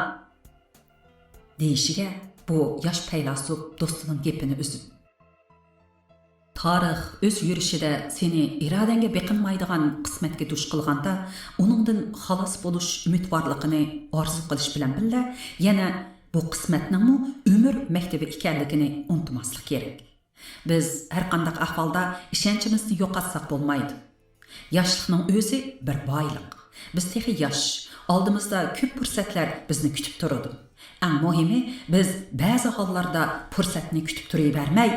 دېيىشىگە، بۇ ياش پەيلاسوپ دوستىنىڭ گېپىنى ئۈزۈپ، تارىخ ئۆز يۈرۈشىدە سېنى ئىرادەڭگە بېقىنمايدىغان قىسمەتكە دۇچ قىلغاندا، ئۇنىڭدىن خالاس بولۇش ئۈمىدۋارلىقىنى ئارزۇ قىلىش بىلەن بىللە، يەنە بۇ قىسمەتنىڭمۇ ئۆمۈر مەكتىپى ئىكەنلىكىنى ئۇنتۇماسلىق كېرەك. بىز ھەرقانداق ئەھۋالدا ئىشەنچىمىزنى يوقاتساق بولمايدۇ. ياشلىقنىڭ ئۆزى بىر بايلىق. بىز تېخى ياش، ئالدىمىزدا كۆپ پۇرسەتلەر بىزنى كۈتۈپ تۇرىدۇ. ئەڭ مۇھىمى، بىز بەزى ھاللاردا پۇرسەتنى كۈتۈپ تۇرۇۋەرمەي،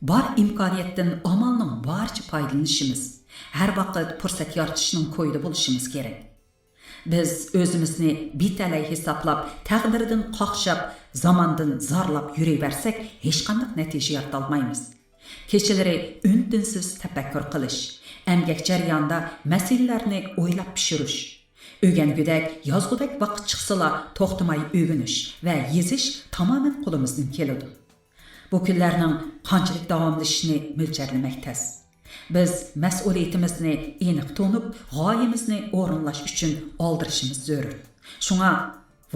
بار ئىمكانىيەتتىن ئامالنىڭ بارىچە پايدىلىنىشىمىز، ھەر ۋاقىت پۇرسەت يارىتىشنىڭ كويىدا بولۇشىمىز كېرەك. بىز ئۆزىمىزنى بىتەلەي ھېسابلاپ، تەقدىردىن قاقشاپ، زاماندىن زارلاپ يۈرۈۋەرسەك، ھېچقانداق نەتىجە يارىتالمايمىز. كېچىلىرى ئۈن-تىنسىز تەپەككۇر قىلىش، ئەمگەك جەريانىدا مەسىلىلەرنى ئويلاپ پىشۇرۇش، ئۆگەنگۈدەك، يازغۇدەك ۋاقىت چىقسىلا، توختىماي ئۆگىنىش ۋە يېزىش تامامەن قولىمىزدىن كېلىدۇ. بۇ كۈنلەرنىڭ قانچىلىك داۋاملىشىشىنى مۆلچەرلىمەك تەس. بىز مەسئۇلىيىتىمىزنى ئېنىق تونۇپ، غايىمىزنى ئورۇنلاش ئۈچۈن ئالدىرىشىمىز زۆرۈر. شۇڭا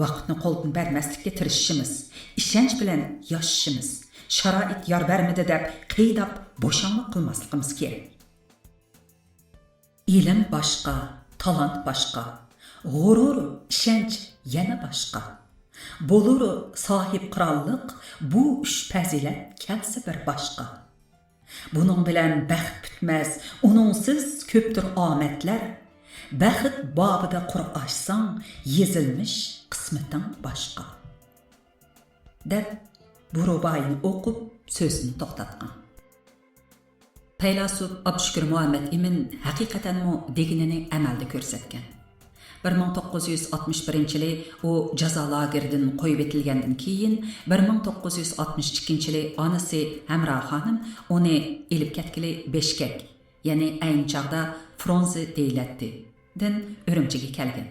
ۋاقىتنى قولدىن بەرمەسلىككە تىرىشىشىمىز، ئىشەنچ بىلەن ياشىشىمىز، شارائىت يار بەرمىدى دەپ قىيناپ بوشاڭلىق قىلماسلىقىمىز كېرەك. ئىلىم باشقا، تالانت باشقا، غۇرۇر، ئىشەنچ يەنە باشقا. بولۇر ساھىب قىرانلىق، بۇ ئۈچ پەزىلەت كەلسە بىر باشقا. بۇنىڭ بىلەن بەخت پۈتمەس، ئۇنىڭسىز كۆپتۇر ئامەتلەر. بەخت بابىدا قۇر ئاچساڭ، يېزىلمىش قىسمىتىڭ باشقا. دەپ، بۇ رۇبائىينى ئوقۇپ، سۆزىنى توختاتقان. پەيلاسوپ ئابدۇشۈكۈر مۇھەممەت ئىمىن ھەقىقەتەنمۇ دېگىنىنى ئەمەلدە كۆرسەتكەن. بىر مىڭ توققۇز يۈز ئاتمىش بىرىنچى يىلى ئۇ جازا لاگېرىدىن قويۇۋېتىلگەندىن كېيىن، بىر مىڭ توققۇز يۈز ئاتمىش ئىككىنچى يىلى ئانىسى ھەمرا خانىم ئۇنى ئېلىپ كەتكىلى بېشكەك، يەنى ئەينى چاغدا فرونزې دېيىلەتتى، دىن ئۈرۈمچىگە كەلگەن.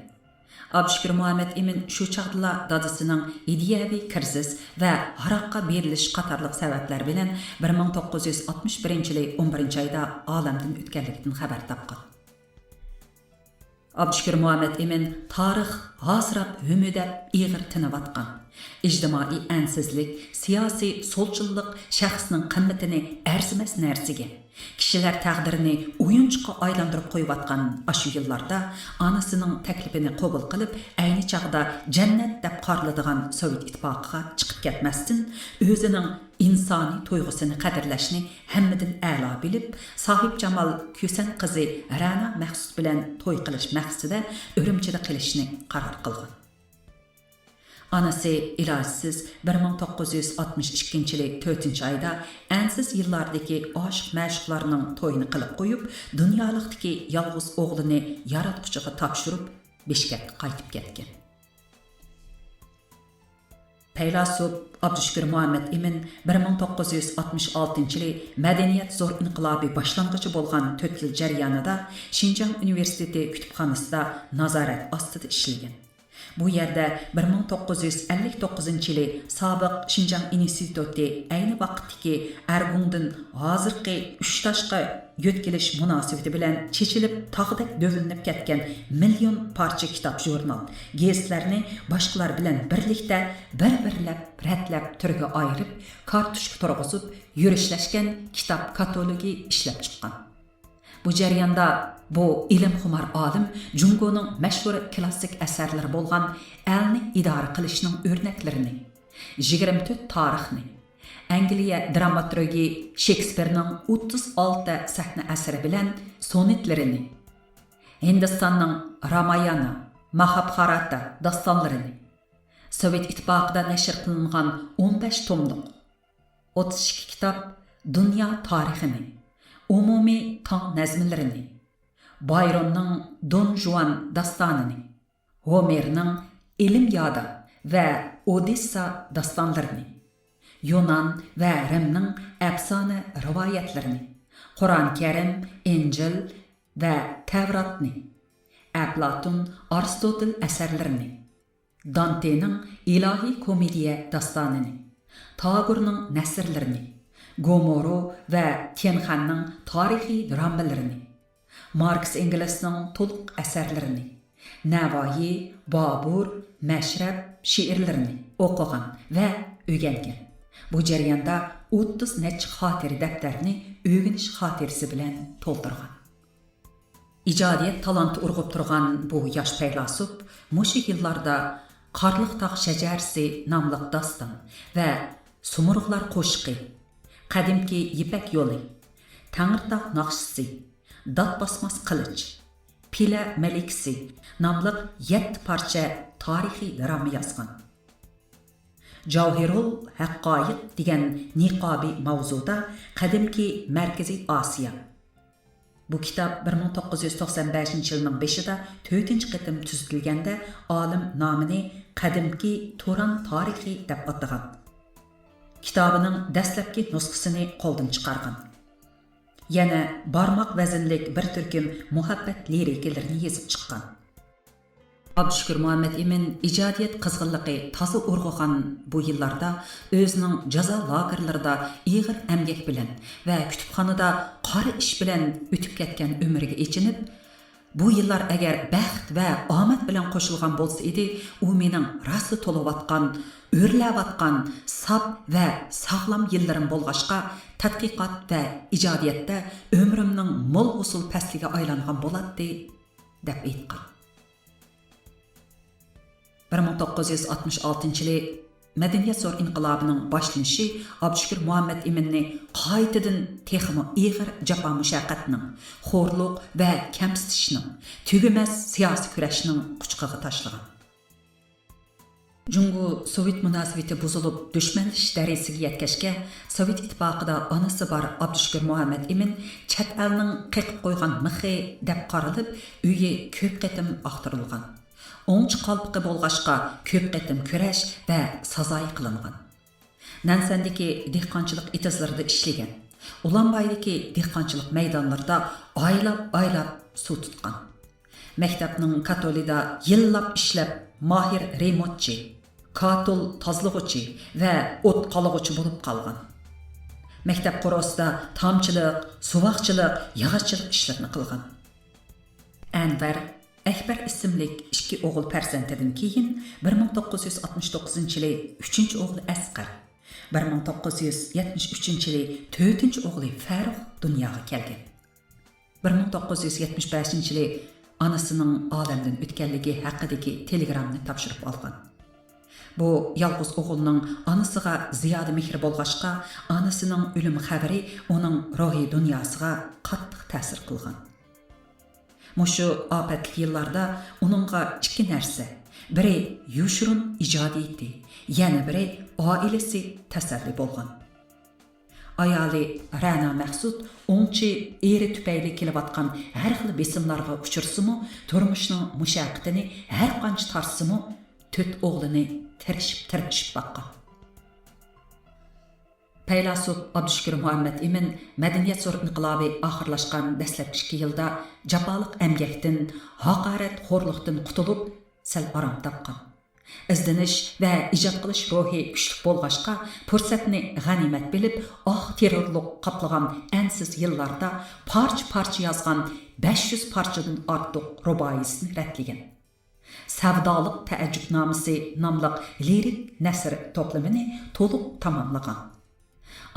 ئابدۇشۈكۈر مۇھەممەت ئىمىن شۇ چاغدىلا دادىسىنىڭ ئىدىيەۋى كىرىزىس ۋە ھاراققا بېرىلىش قاتارلىق سەۋەبلەر بىلەن بىر مىڭ توققۇز يۈز ئاتمىش بىرىنچى يىلى ئون بىرىنچى ئايدا ئالەمدىن ئۆتكەنلىكىدىن خەۋەر تاپقان. ئابدۇشۈكۈر مۇھەممەت ئىمىن تارىخ ھاسىراپ ھۆمۈدەپ ئېغىر تىنىۋاتقان، ئىجتىمائىي ئەنسىزلىك، سىياسىي سولچىللىق شەخسنىڭ قىممىتىنى ئەرزىمەس نەرسىگە، كىشىلەر تەقدىرىنى ئويۇنچۇققا ئايلاندۇرۇپ قويۇۋاتقان ئاشۇ يىللاردا ئانىسىنىڭ تەكلىپىنى قوبۇل قىلىپ، ئەينى چاغدا جەننەت دەپ قارىلىدىغان سوۋېت ئىتتىپاقىغا چىقىپ كەتمەستىن، ئۆزىنىڭ ئىنسانىي تۇيغۇسىنى قەدىرلەشنى ھەممىدىن ئەلا بىلىپ، ساھىبجامال كۈسەن قىزى رەنا مەخسۇت بىلەن توي قىلىش مەقسىتىدە ئۈرۈمچىدە قېلىشنى قارار قىلغان. ئانىسى ئىلاجسىز بىر مىڭ توققۇز يۈز ئاتمىش ئىككىنچى يىلى تۆتىنچى ئايدا ئەنسىز يىللاردىكى ئاشىق-مەشۇقلارنىڭ تويىنى قىلىپ قويۇپ، دۇنيالىقتىكى يالغۇز ئوغلىنى ياراتقۇچىغا تاپشۇرۇپ، بىشكەككە قايتىپ كەتكەن. پەيلاسوپ ئابدۇشۈكۈر مۇھەممەت ئىمىن بىر مىڭ توققۇز يۈز ئاتمىش ئالتىنچى يىلى مەدەنىيەت زور ئىنقىلابى باشلانغۇچە بولغان تۆت يىل جەريانىدا شىنجاڭ ئۇنىۋېرسىتېتى كۇتۇپخانىسىدا نازارەت ئاستىدا ئىشلىگەن. بۇ يەردە بىر مىڭ توققۇز يۈز ئەللىك توققۇزىنچى يىلى سابىق شىنجاڭ ئىنستىتۇتى، ئەينى ۋاقىتتىكى ئەرگۇڭدىن ھازىرقى ئۈچتاشقا يۆتكىلىش مۇناسىۋىتى بىلەن چېچىلىپ تاغدەك دۆۋىلىنىپ كەتكەن مىليون پارچە كىتاب، ژۇرنال، گېزىتلەرنى باشقىلار بىلەن بىرلىكتە بىر-بىرلەپ رەتلەپ تۈرگە ئايرىپ، كارتوچكا تۇرغۇزۇپ، يۈرۈشلەشكەن كىتاب كاتالوگى ئىشلەپ چىققان. بۇ جەرياندا بۇ ئىلىمخۇمار ئالىم جۇڭگونىڭ مەشھۇر كلاسسىك ئەسەرلىرى بولغان ئەلنى ئىدارە قىلىشنىڭ ئۆرنەكلىرىنى، يىگىرمە تۆت تارىخنى، ئەنگلىيە دراماتورگى شېكسپىرنىڭ ئوتتۇز ئالتە سەھنە ئەسىرى بىلەن سونېتلىرىنى، ھىندىستاننىڭ رامايانا، ماھابھاراتا داستانلىرىنى، سوۋېت ئىتتىپاقىدا نەشر قىلىنغان ئون بەش توملۇق، ئوتتۇز ئىككى كىتاب دۇنيا تارىخىنى، ئومۇمىي تاڭ نەزمىلىرىنى، بايروننىڭ دون جۇان داستانىنى، ھومېرنىڭ ئىلىميادا ۋە ئودېسسا داستانلىرىنى، يۇنان ۋە رىمنىڭ ئەپسانە رىۋايەتلىرىنى، قۇرئان كەرىم، ئىنجىل ۋە تەۋراتنى، ئەپلاتون، ئارستوتېل ئەسەرلىرىنى، دانتېنىڭ ئىلاھىي كومېدىيە داستانىنى، تاگورنىڭ نەسرلىرىنى، گومورو ۋە تيەنخەننىڭ تارىخىي درامىلىرىنى، ماركس ئېنگلىسنىڭ تولۇق ئەسەرلىرىنى، نەۋايى، بابۇر، مەشرەپ شېئىرلىرىنى ئوقۇغان ۋە ئۆگەنگەن. بۇ جەرياندا ئوتتۇز نەچچە خاتىرە دەپتەرنى ئۆگىنىش خاتىرىسى بىلەن تولدۇرغان. ئىجادىيەت تالانتى ئۇرغۇپ تۇرغان بۇ ياش پەيلاسوپ مۇشۇ يىللاردا قارلىق تاغ شەجەرىسى ناملىق داستان ۋە سۇمۇرغلار قوشىقى، قەدىمكى يىپەك يولى، تەڭرىتاغ ناخشىسى، دات باسماس قىلىچ، پىلە مەلىكىسى ناملىق يەتتە پارچە تارىخىي دىراما يازغان. جاۋھېرۇل ھەققايىق دېگەن نىقابى ماۋزۇدا قەدىمكى مەركىزىي ئاسىيا. بۇ كىتاب بىر مىڭ توققۇز يۈز توقسان بەشىنچى يىلنىڭ بېشىدا تۆتىنچى قېتىم تۈزىتىلگەندە، ئالىم نامىنى قەدىمكى تۇران تارىخى دەپ ئاتىغان. كىتابىنىڭ دەسلەپكى نۇسخىسىنى قولدىن چىقارغان. يەنە بارماق ۋەزىنلىك بىر تۈركۈم مۇھەببەت لىرىكىلىرىنى يېزىپ چىققان. ئابدۇشۈكۈر مۇھەممەت ئىمىن ئىجادىيەت قىزغىنلىقى تازا ئۇرغۇغان بۇ يىللاردا ئۆزىنىڭ جازا لاگېرلىرىدا ئېغىر ئەمگەك بىلەن ۋە كۇتۇپخانىدا قارا ئىش بىلەن ئۆتۈپ كەتكەن ئۆمرىگە ئېچىنىپ، بۇ يىللار ئەگەر بەخت ۋە ئامەت بىلەن قوشۇلغان بولسا ئىدى، ئۇ مېنىڭ راسا تولۇۋاتقان، ئۆرلەۋاتقان ساپ ۋە ساغلام يىللىرىم بولغاچقا، تەتقىقات ۋە ئىجادىيەتتە ئۆمرۈمنىڭ مول ھوسۇل پەسلىگە ئايلانغان بولاتتى، دەپ ئېيتقان. بىر مىڭ توققۇز يۈز ئاتمىش ئالتىنچى يىلى مەدەنىيەت زور ئىنقىلابىنىڭ باشلىنىشى ئابدۇشۈكۈر مۇھەممەت ئىمىننى قايتىدىن تېخىمۇ ئېغىر جاپا مۇشەققەتنىڭ، خورلۇق ۋە كەمسىتىشنىڭ، تۈگىمەس سىياسىي كۈرەشنىڭ قۇچىقىغا تاشلىغان. جۇڭگو سوۋېت مۇناسىۋىتى بۇزۇلۇپ، دۈشمەنلىشىش دەرىجىسىگە يەتكەچكە، سوۋېت ئىتتىپاقىدا ئانىسى بار ئابدۇشۈكۈر مۇھەممەت ئىمىن چەت ئەلنىڭ قېقىپ قويغان مىخى دەپ قارىلىپ، ئۆيى كۆپ قېتىم ئاختۇرۇلغان. ئوڭچە قالپىقى بولغاچقا، كۆپ قېتىم كۈرەش ۋە سازايى قىلىنغان. نەنسەندىكى دېھقانچىلىق ئېتىزلىرىدا ئىشلىگەن. ئۇلانبايدىكى دېھقانچىلىق مەيدانلىرىدا ئايلاپ-ئايلاپ سۇ تۇتقان. مەكتەپنىڭ كاتولىدا يىللاپ ئىشلەپ، ماھىر رېمونتچى، كاتول تازىلىغۇچى ۋە ئوت قالىغۇچى بولۇپ قالغان. مەكتەپ قورۇسىدا تامچىلىق، سۇۋاقچىلىق، ياغاچچىلىق ئىشلىرىنى قىلغان. ئەنۋەر، ئەكبەر ئىسىملىك ئىككى ئوغۇل پەرزەنتىدىن كېيىن، بىر مىڭ توققۇز يۈز ئاتمىش توققۇزىنچى يىلى ئۈچىنچى ئوغلى ئەسقەر، بىر مىڭ توققۇز يۈز يەتمىش ئۈچىنچى يىلى تۆتىنچى ئوغلى فەرۇخ دۇنياغا كەلگەن. بىر مىڭ توققۇز يۈز يەتمىش بەشىنچى يىلى ئانىسىنىڭ ئالەمدىن ئۆتكەنلىكى ھەققىدىكى تېلېگرامنى تاپشۇرۇپ ئالغان. بۇ يالغۇز ئوغلىنىڭ ئانىسىغا زىيادە مېھرى بولغاچقا، ئانىسىنىڭ ئۆلۈم خەۋىرى ئۇنىڭ روھىي دۇنياسىغا قاتتىق تەسىر قىلغان. مۇشۇ ئاپەتلىك يىللاردا ئۇنىڭغا ئىككى نەرسە، بىرى يوشۇرۇن ئىجادىيىتى، يەنە بىرى ئائىلىسى تەسەللى بولغان. ئايالى رەنا مەخسۇت ئوڭچى ئېرى تۈپەيلى كېلىۋاتقان ھەر خىل بېسىملارغا ئۇچرىسىمۇ، تۇرمۇشنىڭ مۇشەققىتىنى ھەر قانچە تارتسىمۇ، تۆت ئوغلىنى تىرىشىپ-تىرمىشىپ باققان. پەيلاسوپ ئابدۇشۈكۈر مۇھەممەت ئىمىن مەدەنىيەت زور ئىنقىلابى ئاخىرلاشقان دەسلەپكى ئىككى يىلدا جاپالىق ئەمگەكتىن، ھاقارەت، خورلۇقتىن قۇتۇلۇپ، سەل ئارام تاپقان. ئىزدىنىش ۋە ئىجاد قىلىش روھى كۈچلۈك بولغاچقا، پۇرسەتنى غەنىيمەت بىلىپ، ئاھ تېررورلۇق قاپلىغان ئەنسىز يىللاردا پارچە-پارچە يازغان بەش يۈز پارچىدىن ئارتۇق رۇبائىيىسىنى رەتلىگەن. سەۋدالىق تەئەججۈپنامىسى ناملىق لىرىك نەسر توپلىمىنى تولۇق تاماملىغان.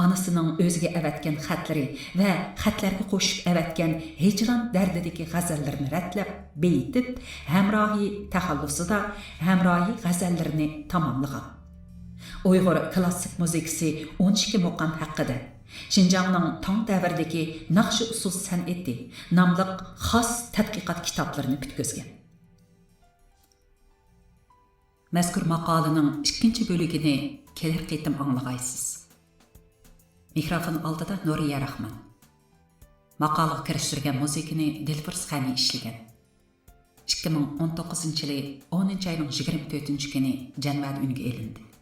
ئانىسىنىڭ ئۆزىگە ئەۋەتكەن خەتلىرى ۋە خەتلەرگە قوشۇپ ئەۋەتكەن ھىجران دەردىدىكى غەزەللىرىنى رەتلەپ، بېيىتىپ، ھەمراھى تەخەللۇسىدا ھەمراھى غەزەللىرىنى تاماملىغان. ئۇيغۇر كلاسسىك مۇزىكىسى ئون ئىككى مۇقام ھەققىدە، شىنجاڭنىڭ تاڭ دەۋرىدىكى ناخشا-ئۇسسۇل سەنئىتى ناملىق خاس تەتقىقات كىتابلىرىنى پۈتكۈزگەن. مەزكۇر ماقالىنىڭ ئىككىنچى بۆلىكىنى كېلەر قېتىم ئاڭلىغايسىز. مىكروفون ئالدىدا نۇرىيە راخمان. ماقالىغا كىرىشتۈرگەن مۇزىكىنى دىلفۇرس غەنى ئىشلىگەن. ئىككى مىڭ ئون توققۇزىنچى يىلى ئونىنچى ئاينىڭ يىگىرمە تۆتىنچى كۈنى جەنۋەدە ئۈنگە ئېلىندى.